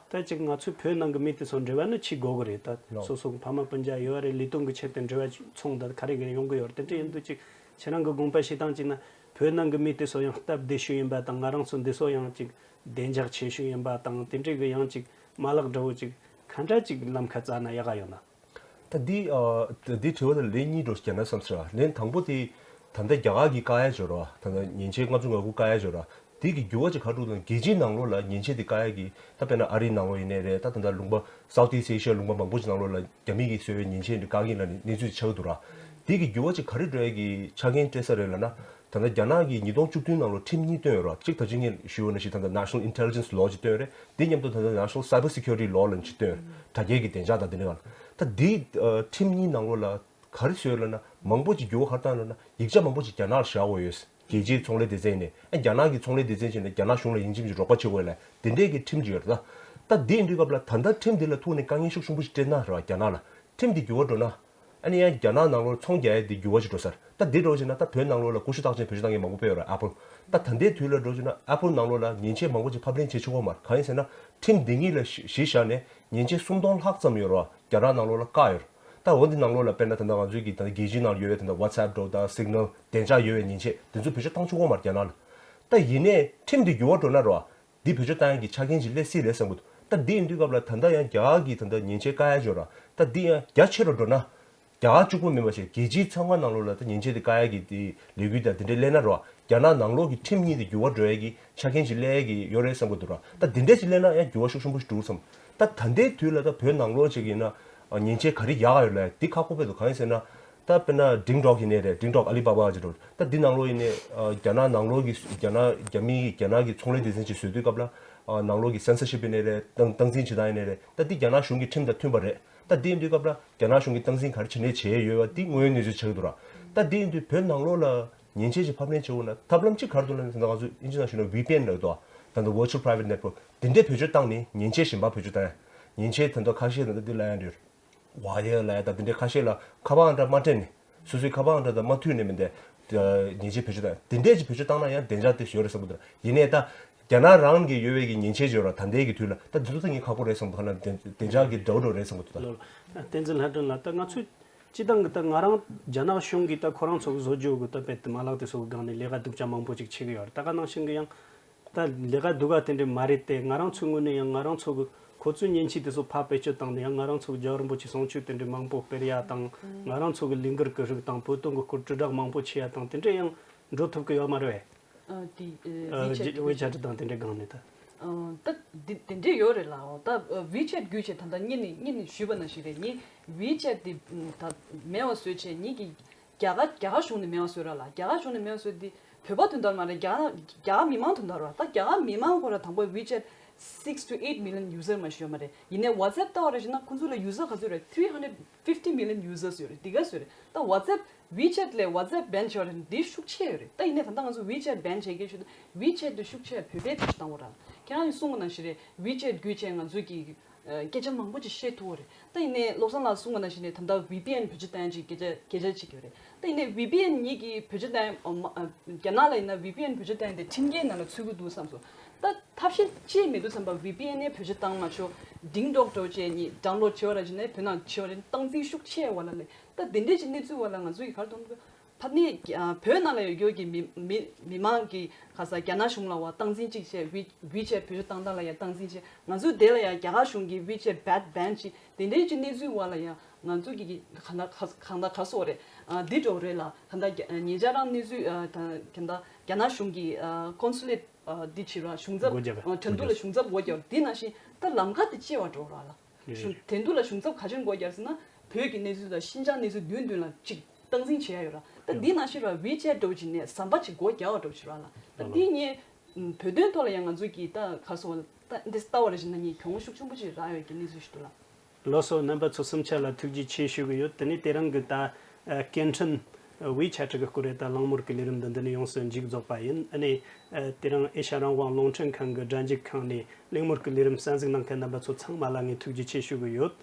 ད་ཅིག་ང་ཚོའི་བོད་ནང་གི་མི་དེ་ཚོ་འབྲེལ་བ་ནི་བྱེད་དགོས་གི་རེད། ད་ལོ། སོ་སོ་གི་ཕ་མ་སྤུན་ཀྱག་ཡོད་རེད། ལས་དོན་གི་ཆེད་དུ་འབྲེལ་བ་ཚོང་དང་ག་རེ་ག་རེ་ཡོང་གི་ཡོད་རེད། དེ་འདྲ་ཡིན་དུས་ཅིག་ཁྱེད་རང་གི་དགོངས་པ་བཞེས་སྟངས་ཅིག་ན་བོད་ནང་གི་མི་དེ་ཚོ་ཡང་སྟབས་བདེ་ཤོས་ཡིན་པ་དང་། ང་རང་ཚོ་འདི་ཚོ་ཡང་ཅིག་བདེ་འཇགས་ཆེ་ཤོས་ཡིན་པ་དང་། དེ་འདྲའི་གི་ཡང་ཅིག་མ་ལག་འདྲ་བོ་ཅིག་ག་འདྲ་ཅིག་ལམ་ཁ་བཙལ་ན་ཡག་ག་ཡོད་ན། ད་འདི་ཨ། ད་འདི་དྲི་བ་ལ་ལན་གཉིས་འདྲ་བོ་ཞིག་བརྒྱབ་ན་བསམ་ཟེར་བ། ལན་དང་པོ་དེ་ད་ལྟ་རྒྱ་གར་གྱི་བཀག་ཡ་ཅིག་ཡོད་རེད་བ། ད་ལྟ་མཉེན་ཆས་ལྔ་བཅུ་ང་དགུ་བཀག་ཡ་ཅིག་ཡོད་རེད་བ། དེ་གི་འགྱུར་བ་ཅིག་ག་རེ་འགྲོ་འདུག་ན། རྒྱལ་སྤྱིའི་ནང་ལོགས་ལ་མཉེན་ཆས་དེ་བཀག་ཡ་གི། ད་དཔེར་ན་ཨ་རིའི་ནང་ལོགས་ཡིན་ནའི་རེད། ད་ད་ལྟ་ལུང་པ་Southeast Asia ལུང་པ་མང་པོ་ཅིག་ནང་ལོགས་ལ་རྒྱ་མི་གིས་བཟོས་པའི་མཉེན་ཆས་འདི་བཀག་གི་ལབ་ནས་གནས་ཚུལ་ཅིག་ཆགས་ཀྱི་འདུག་ར། དེ་གི་འགྱུར་བ་ཅིག་ག་རེ་འགྲོ་ཡ་གི་ཆ་རྐྱེན་སྤྲད་ས་རེད་ལབ་ན། ད་ལྟ་རྒྱ་ནག་གིས་ཉིས་སྟོང་བཅུ་བདུན་ནང་ལོགས་ཁྲིམས་གཉིས་བཏོན་ཡོད་རེད་བ། གཅིག་ད་ཅི་ངས་ཞུས་པ་ནང་བཞིན་ད་ལྟ་National Intelligence Law ཅིག་བཏོན་ཡོད་རེད། དེ་མཉམ་དུ་ད་ལྟ་National Cyber Security Law ལབ་ཅིག་བཏོན་ཡོད་རེད། དྲ་རྒྱའི་གི་བདེ་འཇགས་དང་དེ་འདྲ་ག་ལ། ད་དེ་ཨ། ཁྲིམས་གཉིས་ནང་ལོགས་ལ་ག་རེ་བཟོས་ཡོད་ལབ་ན། མང་པོ་ཅིག་འགྱུར་བ་ག་རེ་བཏང་ཡོད་ལབ་ན། ཡིག་ཆ་མང་པོ་ཅིག་རྒྱ་ནག་ལ་བཞག་དགོས་ཡོད། རྒྱལ་སྤྱིའི་ཚོང་ལས་སྡེ་ཚན་ནས། ཨ། རྒྱ་ནག་གི་ཚོང་ལས་སྡེ་ཚན་བྱས་ནས་རྒྱ་ནག་གཞུང་ལ་ཡིན་གཅིག་མིན་གཅིག་རོགས་པ་བྱེད་དགོས་ལབ། དེ་འདྲའི་གི་ཁྲིམས་ཅིག་ཡོད་རེད་ད། ད་དེ་ཡིན་དུས་སྐབས་ལ་ད་ལྟ་ཁྲིམས་དེ་ལ་ཐུག་ནས་དཀའ་ངལ་ཤུགས་ཆེན་པོ་ཞིག་སྤྲད་ན་རེད་བ། རྒྱ་ནག་ལ་ཁྲིམས་དེ་འགྱུར་བ་འགྲོ་ན། ཨ་ནི་ཡང་རྒྱ་ནག་ནང་ལོགས་ཚོང་རྒྱག་ཡས་དེ་འགྱུར་བ་ཞིག་འགྲོ་ས་རེད། ད་དེ་འགྲོ་བྱས་ན་ད་བོད་ནང་ལོགས་ལ་ཀུ་ཤུ་རྟགས་ཅན་བེད་སྤྱོད་བཏང་མཁན་མང་པོ་དཔེ་ཡོད་རེད། Apple། ད་ད་ལྟའི་དུས་ལ་འགྲོ་བྱས་ན་Apple ནང་ལོགས་ལ་མཉེན་ཆས་མང་པོ་ཅིག་ཕབ་ལེན་བྱེད་ཆོག་གི་མ་རེད། གང་ཡིན་ཟེར་ན་ཁྲིམས་དེ་གཉིས་ལ་གཞི་གཞི་བཞག་ནས་མཉེན་ཆས་སུམ་སྟོང་ལྷག་ཙམ་ཡོད་རེད་བ། རྒྱ་ནག་ནང་ལོགས་ལ་བཀག་ཡོད་རེད། ད་འོ་འདི་ནང་ལོགས་ལ་དཔེར་ན་ད་ལྟ་ང་ཚོའི་གི་ད་ལྟ་རྒྱལ་སྤྱིའི་ནང་ཡོད་པའི་ད་ལྟ་WhatsApp འདྲ་བོ་དང་Signal བདེ་འཇགས་ཡོད་པའི་མཉེན་ཆས་དེ་ཚོ་བེད་སྤྱོད་བཏང་ཆོག་གི་མ་རེད་རྒྱ་ནག་ལ། ད་ཡིན་ནའི་ཁྲིམས་དེ་འགྱུར་བ་འགྲོ་ན་རེད་བ། འདི་བེད་སྤྱོད་བཏང་ཡག་གི་ཆ་རྐྱེན་ཅིག་སླེབས་སྲིད་རེད་བསམ་གྱི་འདུག་ད་འདི་ཡིན་དུས་སྐབས་ལ་ད་ལྟ་ཡང་རྒྱ་གར་གྱི་ད་ལྟ་མཉེན་ཆས་བཀག་ཡ་ཅིག་ཡོད་ར། ད་འདི་ཡང་རྒྱ་ཆེ་རུ་འགྲོ་ན། རྒྱ་གར་གཅིག་པུ་མིན་པ་བྱས་རྒྱལ་སྤྱིའི་ཚོང་ཁང་ནང་ལོགས་ལ་ད་མཉེན་ཆས་དེ་བཀག་ཡ་གི་དེ་ལས་འགུལ་དང་དེ་འདྲས་སླེབས་ན་ར། རྒྱ་ནག་ནང་ལོགས་ཀྱི་ཁྲིམས་གཉིས་དེ་འགྱུར་བ་འགྲོ་ཡ་གི་ཆ་རྐྱེན་ཅིག་སླེབས་ཡ་གི་ཡོད་རེད་བསམ་གྱི་འདུག་ར། ད་འདི་འདྲས་ཅིག་སླེབས་ན་ཡང་འགྱུར་བ་ཤུགས་ཆེན་པོ་ཞིག་འགྲོ་བསམ། ད་ད་ལྟའི་དུས་ལ་ད་བོད་ནང་ལོགས་ཅིག་ཡིན་ན་མཉེན་ཆས་ག་རེ་ཡག་ཡོད་ལ་འདི་ཁག་པོ་དཔེ་འདུག་གང་ཡིན་ཟེར་ན། ད་དཔེར་ན་ཌིང་ཊོག་ཡིན་ནའི་རེད། ཌིང་ཊོག་ཨ་ལི་བྷ་བྷ་ཅིག་འགྲོ། ད་འདི་ནང་ལོགས་ཡིན་ནའི་ཨ། རྒྱ་ནག་ནང་ལོགས་ཀྱི་རྒྱ་ནག་རྒྱ་མིའི་རྒྱ་ནག་གི་ཚོང་ལས་སྡེ་ཚན་ཅིག་བཟོ་དུས་སྐབས་ལ་ཨ། ནང་ལོགས་ཀྱི་སེན་སར་ཤིབ་ཡིན་ནའི་རེད། སྟངས་སྟངས་འཛིན་བྱེད་སྟངས་ཡིན་ནའི་རེད། ད་འདི་རྒྱ་ནག་གཞུང་གི་ཁྲིམས་དང་མཐུན་པ་རེད། ད་འདི་ཡིན་དུས་སྐབས་ལ་རྒྱ་ནག་གཞུང་གིས་སྟངས་འཛིན་ག་རེ་བྱས་ནས་བྱས་ཡོད་པ་འདི་དངོས་ཡོད་གནས་ཚུལ་ཆགས་ཀྱི་འདུག་ར། ད་འདི་ཡིན་དུས་བོད་ནང་ལོགས་ལ་མཉེན་ཆས་ཅིག་ཕབ་ལེན་བྱེད་འོང་ན་ཐབས་ལམ་གཅིག་ག་རེ་འདུག་ལབ་ན། ད་ལྟ་ང་ཚོ་ཨིན་ཇི་ནང་ཞུས་ན་ཝི་པི་ཨེན་ལབ་འདུག་ད་ལྟ་Virtual Private Network འདི་འདྲའི་བེད་སྤྱོད་བཏང་ནས་མཉེན་ཆས་གཞན་པ་བེད་སྤྱོད་བཏང་ཡ། མཉེན་ཆས་ད་ལྟ་ཁ་ཤས་ད་ལྟ་འདི་ལབ་ཡ་འདྲ། ཝ་ཡར་ལབ་ཡ་དང་དེ་འདྲའི་ཁ་ཤས་ལ་ཁ་པར་འདྲ་མ་སྤྲད་ནས། སོ་སོའི་ཁ་པར་འདྲ་དང་མ་མཐུད་ནས་མི་འདི། མཉེན་ཆས་བེད་སྤྱོད་དང་དེ་འདྲས་ཅིག་བེད་སྤྱོད་བཏང་ན་ཡང་བདེ་འཇགས་དེ་ཡོད་རེད་བསམ་གྱི་འདུག་ཡིན་ནའི་ད་རྒྱ་ནག་རང་གི་ཡོད་པའི་གི་མཉེན་ཆས་ཅིག་ཡོད་ར། ད་ལྟའི་གི་དུས་ལ་ད་འདི་ཚོ་ད་ངས་ཁག་པོ་རེད་བསམ་གྱི་འདུག་ཧ་ན་བདེ་བདེ་འཇགས་ཀྱི་འདྲ་བོ་འདྲ་རེད་བསམ་གྱི་འདུག་ད། ལགས། བསྟན་འཛིན་ལྷ་སྒྲོན་ལགས། ད་ང་ཚོས་སྤྱི་བཏང་གི་ད་ང་རང་རྒྱ་ནག་གཞུང་གིས་ད་ཁོ་རང་ཚོ་གི་བཟོ་བཅོས་གི་ད་དཔེ་དེ་མ་ལག་དེ་ཚོ་གི་སྒང་ནས་ལས་ཀ་སྡུག་ཅག་མང་པོ་ཅིག་བྱེད་ཀྱི་ཡོད་རེད། ད་ག་ནང་བཞིན་གི་ཡང་། ད་ལས་ཀ་སྡུག་ག་དེ་འདྲས་མ་རེད་དེ། ང་རང་ཚོའི་ངོས་ནས་ཡང་ང་རང་ཚོ་གི་ཁོ་ཚོའི་མཉེན་ཆས་དེ་ཚོ་ཕར་བེད་སྤྱོད་བཏང་ནས་ཡང་ང་རང་ཚོ་གི་རྒྱལ་བ་རིན་པོ་ཆེའི་གསུང་ཆོས་དེ་འདྲས་མང་པོ་སྤེལ་ཡ་དང་། ང་རང་ཚོ་གི་ལས་འགུལ་གྱི་རིགས་དང་བོད་དོན་གྱི་སྐོར་དྲིལ་བསྒྲགས་མང་པོ་བྱེད་ཡ་དང་དེ་འདྲས་ཡང་འགྲོ་ཐུབ་ཀྱི་ཡོད་མ་རེད་པས། ཨ། དེ་ཨ། ཝེ་ཆེ་ཊི་དང་དེ་འདྲས་སྒང་ནས་ད། ཨ། ད་དེ་དེ་འདྲས་ཡོད་རེད་ལགས། ད་ཝེ་ཆེ་ཊི་བརྒྱུད་བྱས་ད་ལྟ་ངེད་ནས་ངེད་ནས་ཞུས་པ་ནང་བཞིན་རེད། ངས་ཝེ་ཆེ་ཊི་དེ་ད་མེད་པ་བཟོས་བྱས་ངེད་ཀྱི། རྒྱ་གར་རྒྱ་གར་གཞུང་ནས་མེད་པ་བཟོས་ར་ལགས། རྒྱ་གར་གཞུང་ནས་མེད་པ་བཟོས་དེ་བོད་པ་དོན་དག་མ་རེད། རྒྱ་རྒྱ་གར་མི་མང་དོན་དག་རེད་བ། ད་རྒྱ་གར་མི་མང་ཁོ་ར་དང་པོ་ཝེ་ཆེ་ཊི་six to eight million user མ་ཞུ་ཡོད་མ་རེད། ཡིན་ནའི་WhatsApp ལྟ་བ་རེད་ཞུ་ན་ཁོང་ཚོ་ལ་user ག་ཚོད་རེད། three hundred fifty million users ཡོད་རེད། འདི་ག་ཚོད་རེད། ད་WhatsApp ཝེ་ཆེ་ཊི་ལས་WhatsApp ban བྱས་པ་རེད། འདི་ཤུགས་ཆེ་ཡོད་རེད། ད་ཡིན་ནའི་ད་ལྟ་ང་ཚོ་ཝེ་ཆེ་ཊི་ban བྱས་ཀྱི་ཞུ་ད་ཝེ་ཆེ་ཊི་དེ་ཤུགས་ཆེ་བོད་པའི་དེ་ཞུ་བཏང་བ་ར། ཁྱེད་རང་གིས་གསུངས་པ་ནང་བཞིན་རེད། ཝེ་ཆེ་ཊི་བརྒྱུད་བྱས་ང་ཚོ་གི་སྐད་ཆ་མང་པོ་ཅིག་བཤད་ཐུབ་པ་རེད། ད་ཡིན་ནའི་བློ་བཟང་ལགས་གསུངས་པ་ནང་བཞིན་ནས་ད་ལྟ་ཝི་པི་ཨེན་བེད་སྤྱོད་བཏང་ཡ་ཅིག་སྐད་ཆ་སྐད་ཆ་ཅིག་ཡོད་རེད། ད་ཡིན་ནའི་ཝི་པི་ཨེན་ཉིད་ཀྱིས་བེད་སྤྱོད་བཏང་ཡ་རྒྱ་ནག་ལ་ཡིན་ན་ཝི་པི་ཨེན་བེད་སྤྱོད་བཏང་ཡ་དེ་ཁྲིམས་འགལ་ནང་ལ་ཚུད་ཀྱི་འདུག་བསམ་སོང་། ད་ཐབས་ཤེས་ཅི་མི་འདུག་བསམ་པ་ཝི་པི་ཨེན་ནས་བེད་སྤྱོད་བཏང་མ་ཆོག་ཌིང་ཌོག་འདྲ་བོ་བྱས་ནས་ཌའུན་ལོཌ་བྱས་པ་ར་བྱས་ནས་བོད་ནང་བྱས་པ་རེད། སྟངས་འཛིན་ཤུགས་ཆེ་བ་ལ་ལས་ད་དེ་འདྲས་ཀྱི་གནས་ཚུལ་བ་ལ་ང་ཚོ་ཡི་གར་གཏོང་དགོས། ཕ་ནི་བོད་ནང་ལ་ཡོད་རྒྱུ་གི་མི་མི་མི་མང་གི་ག་ས་རྒྱ་ནག་གཞུང་ལ་བ་སྟངས་འཛིན་གཅིག་བྱས་ཝི་ཝི་ཆེ་བེད་སྤྱོད་བཏང་སྟངས་ལ་ཡ་སྟངས་འཛིན་བྱས། ང་ཚོའི་དེ་ལ་ཡ་རྒྱ་གར་གཞུང་གི་ཝི་ཆེ་བེད་བེན་བྱས་དེ་འདྲའི་ཅིག་གནས་ཚུལ་བ་ལ་ཡ་ང་ཚོ་གི་གང་ལྟར་གང་ལྟར་ག་སོགས་རེད། འདི་འགྲོ་རེད་ལ་གང་ལྟར་ཉེ་ཆར་རང་གནས་ཚུལ་གང་ལྟར་རྒྱ་ནག་གཞུང་གི་ཀོན་སུ་ལེ་འདི་བྱེད་ར་གཞུང་ཚབ་སྒོ་བརྒྱབ་པ། ཁྲིན་ཏུའུ་ལ་གཞུང་ཚབ་སྒོ་བརྒྱབ་འདི་ནང་བཞིན་ད་ལམ་ཁ་དེ་ཕྱེ་བ་འགྲོ་ར་ལ། གཞུང་དེ་འདུག་ལ་གཞུང་ཚབ་ག་ཅན་སྒོ་རྒྱག་ཟེར་ན་བོད་ཀྱི་གནས་ཚུལ་དང་ཤིན་ཅང་གནས་ཚུལ་མདུན་མདུན་ལ་གཅིག་སྟངས་འཛིན་བྱེད་ཡ་ཡོད་ར། ད་འདི་ནང་བཞིན་ར་ཝི་ཆེ་འདྲ་བོ་ཅིག་ནས་ཟམ་པ་ཅིག་སྒོ་རྒྱག་པ་འདྲ་བོ་ཅིག་ར་ལ། ད་འདི་ངས་བོད་དོན་ཐོག་ལ་ཡང་ང་ཚོ་གིས་ད་ག་སོང་ད་འདི་ལྟ་བ་ར་བཞིན་ན་ངས་གྱོང་ཤུགས་ཆེན་པོ་ཅིག་རག་ཡོད་ཀྱི་གནས་ཚུལ་ཞིག་འདུག་ལ། ལགས་སོ། རྣམ་པ་ཚོ་གསུམ་ཆ་ལ་ཐུགས་རྗེ་ཆེ་ཞུ་གི་ཡོད། དེ་ནས་དེ་རིང་གི་ད་སྐད་འཕྲིན་ཝི་ཆེ་ཊི་གི་སྐོར་རེད། ད་གླེང་མོལ་གྱི་ལས་རིམ་འདི་འདི་ནས་ཡོངས་སུ་མཇུག་རྫོགས་པ་ཡིན། ཨ་ནི་དེ་རིང་ཨེ་ཤ་རང་དབང་རླུང་འཕྲིན་ཁང་གི་སྒྲ་འཇུག་ཁང་ནས་གླེང་མོལ་གྱི་ལས་རིམ་གསན་གཟིགས་གནང་མཁན་རྣམ་པ་ཚོ་ཚང་མ་ལ་ངས་ཐུགས་རྗེ་ཆེ་ཞུ་གི་ཡོད།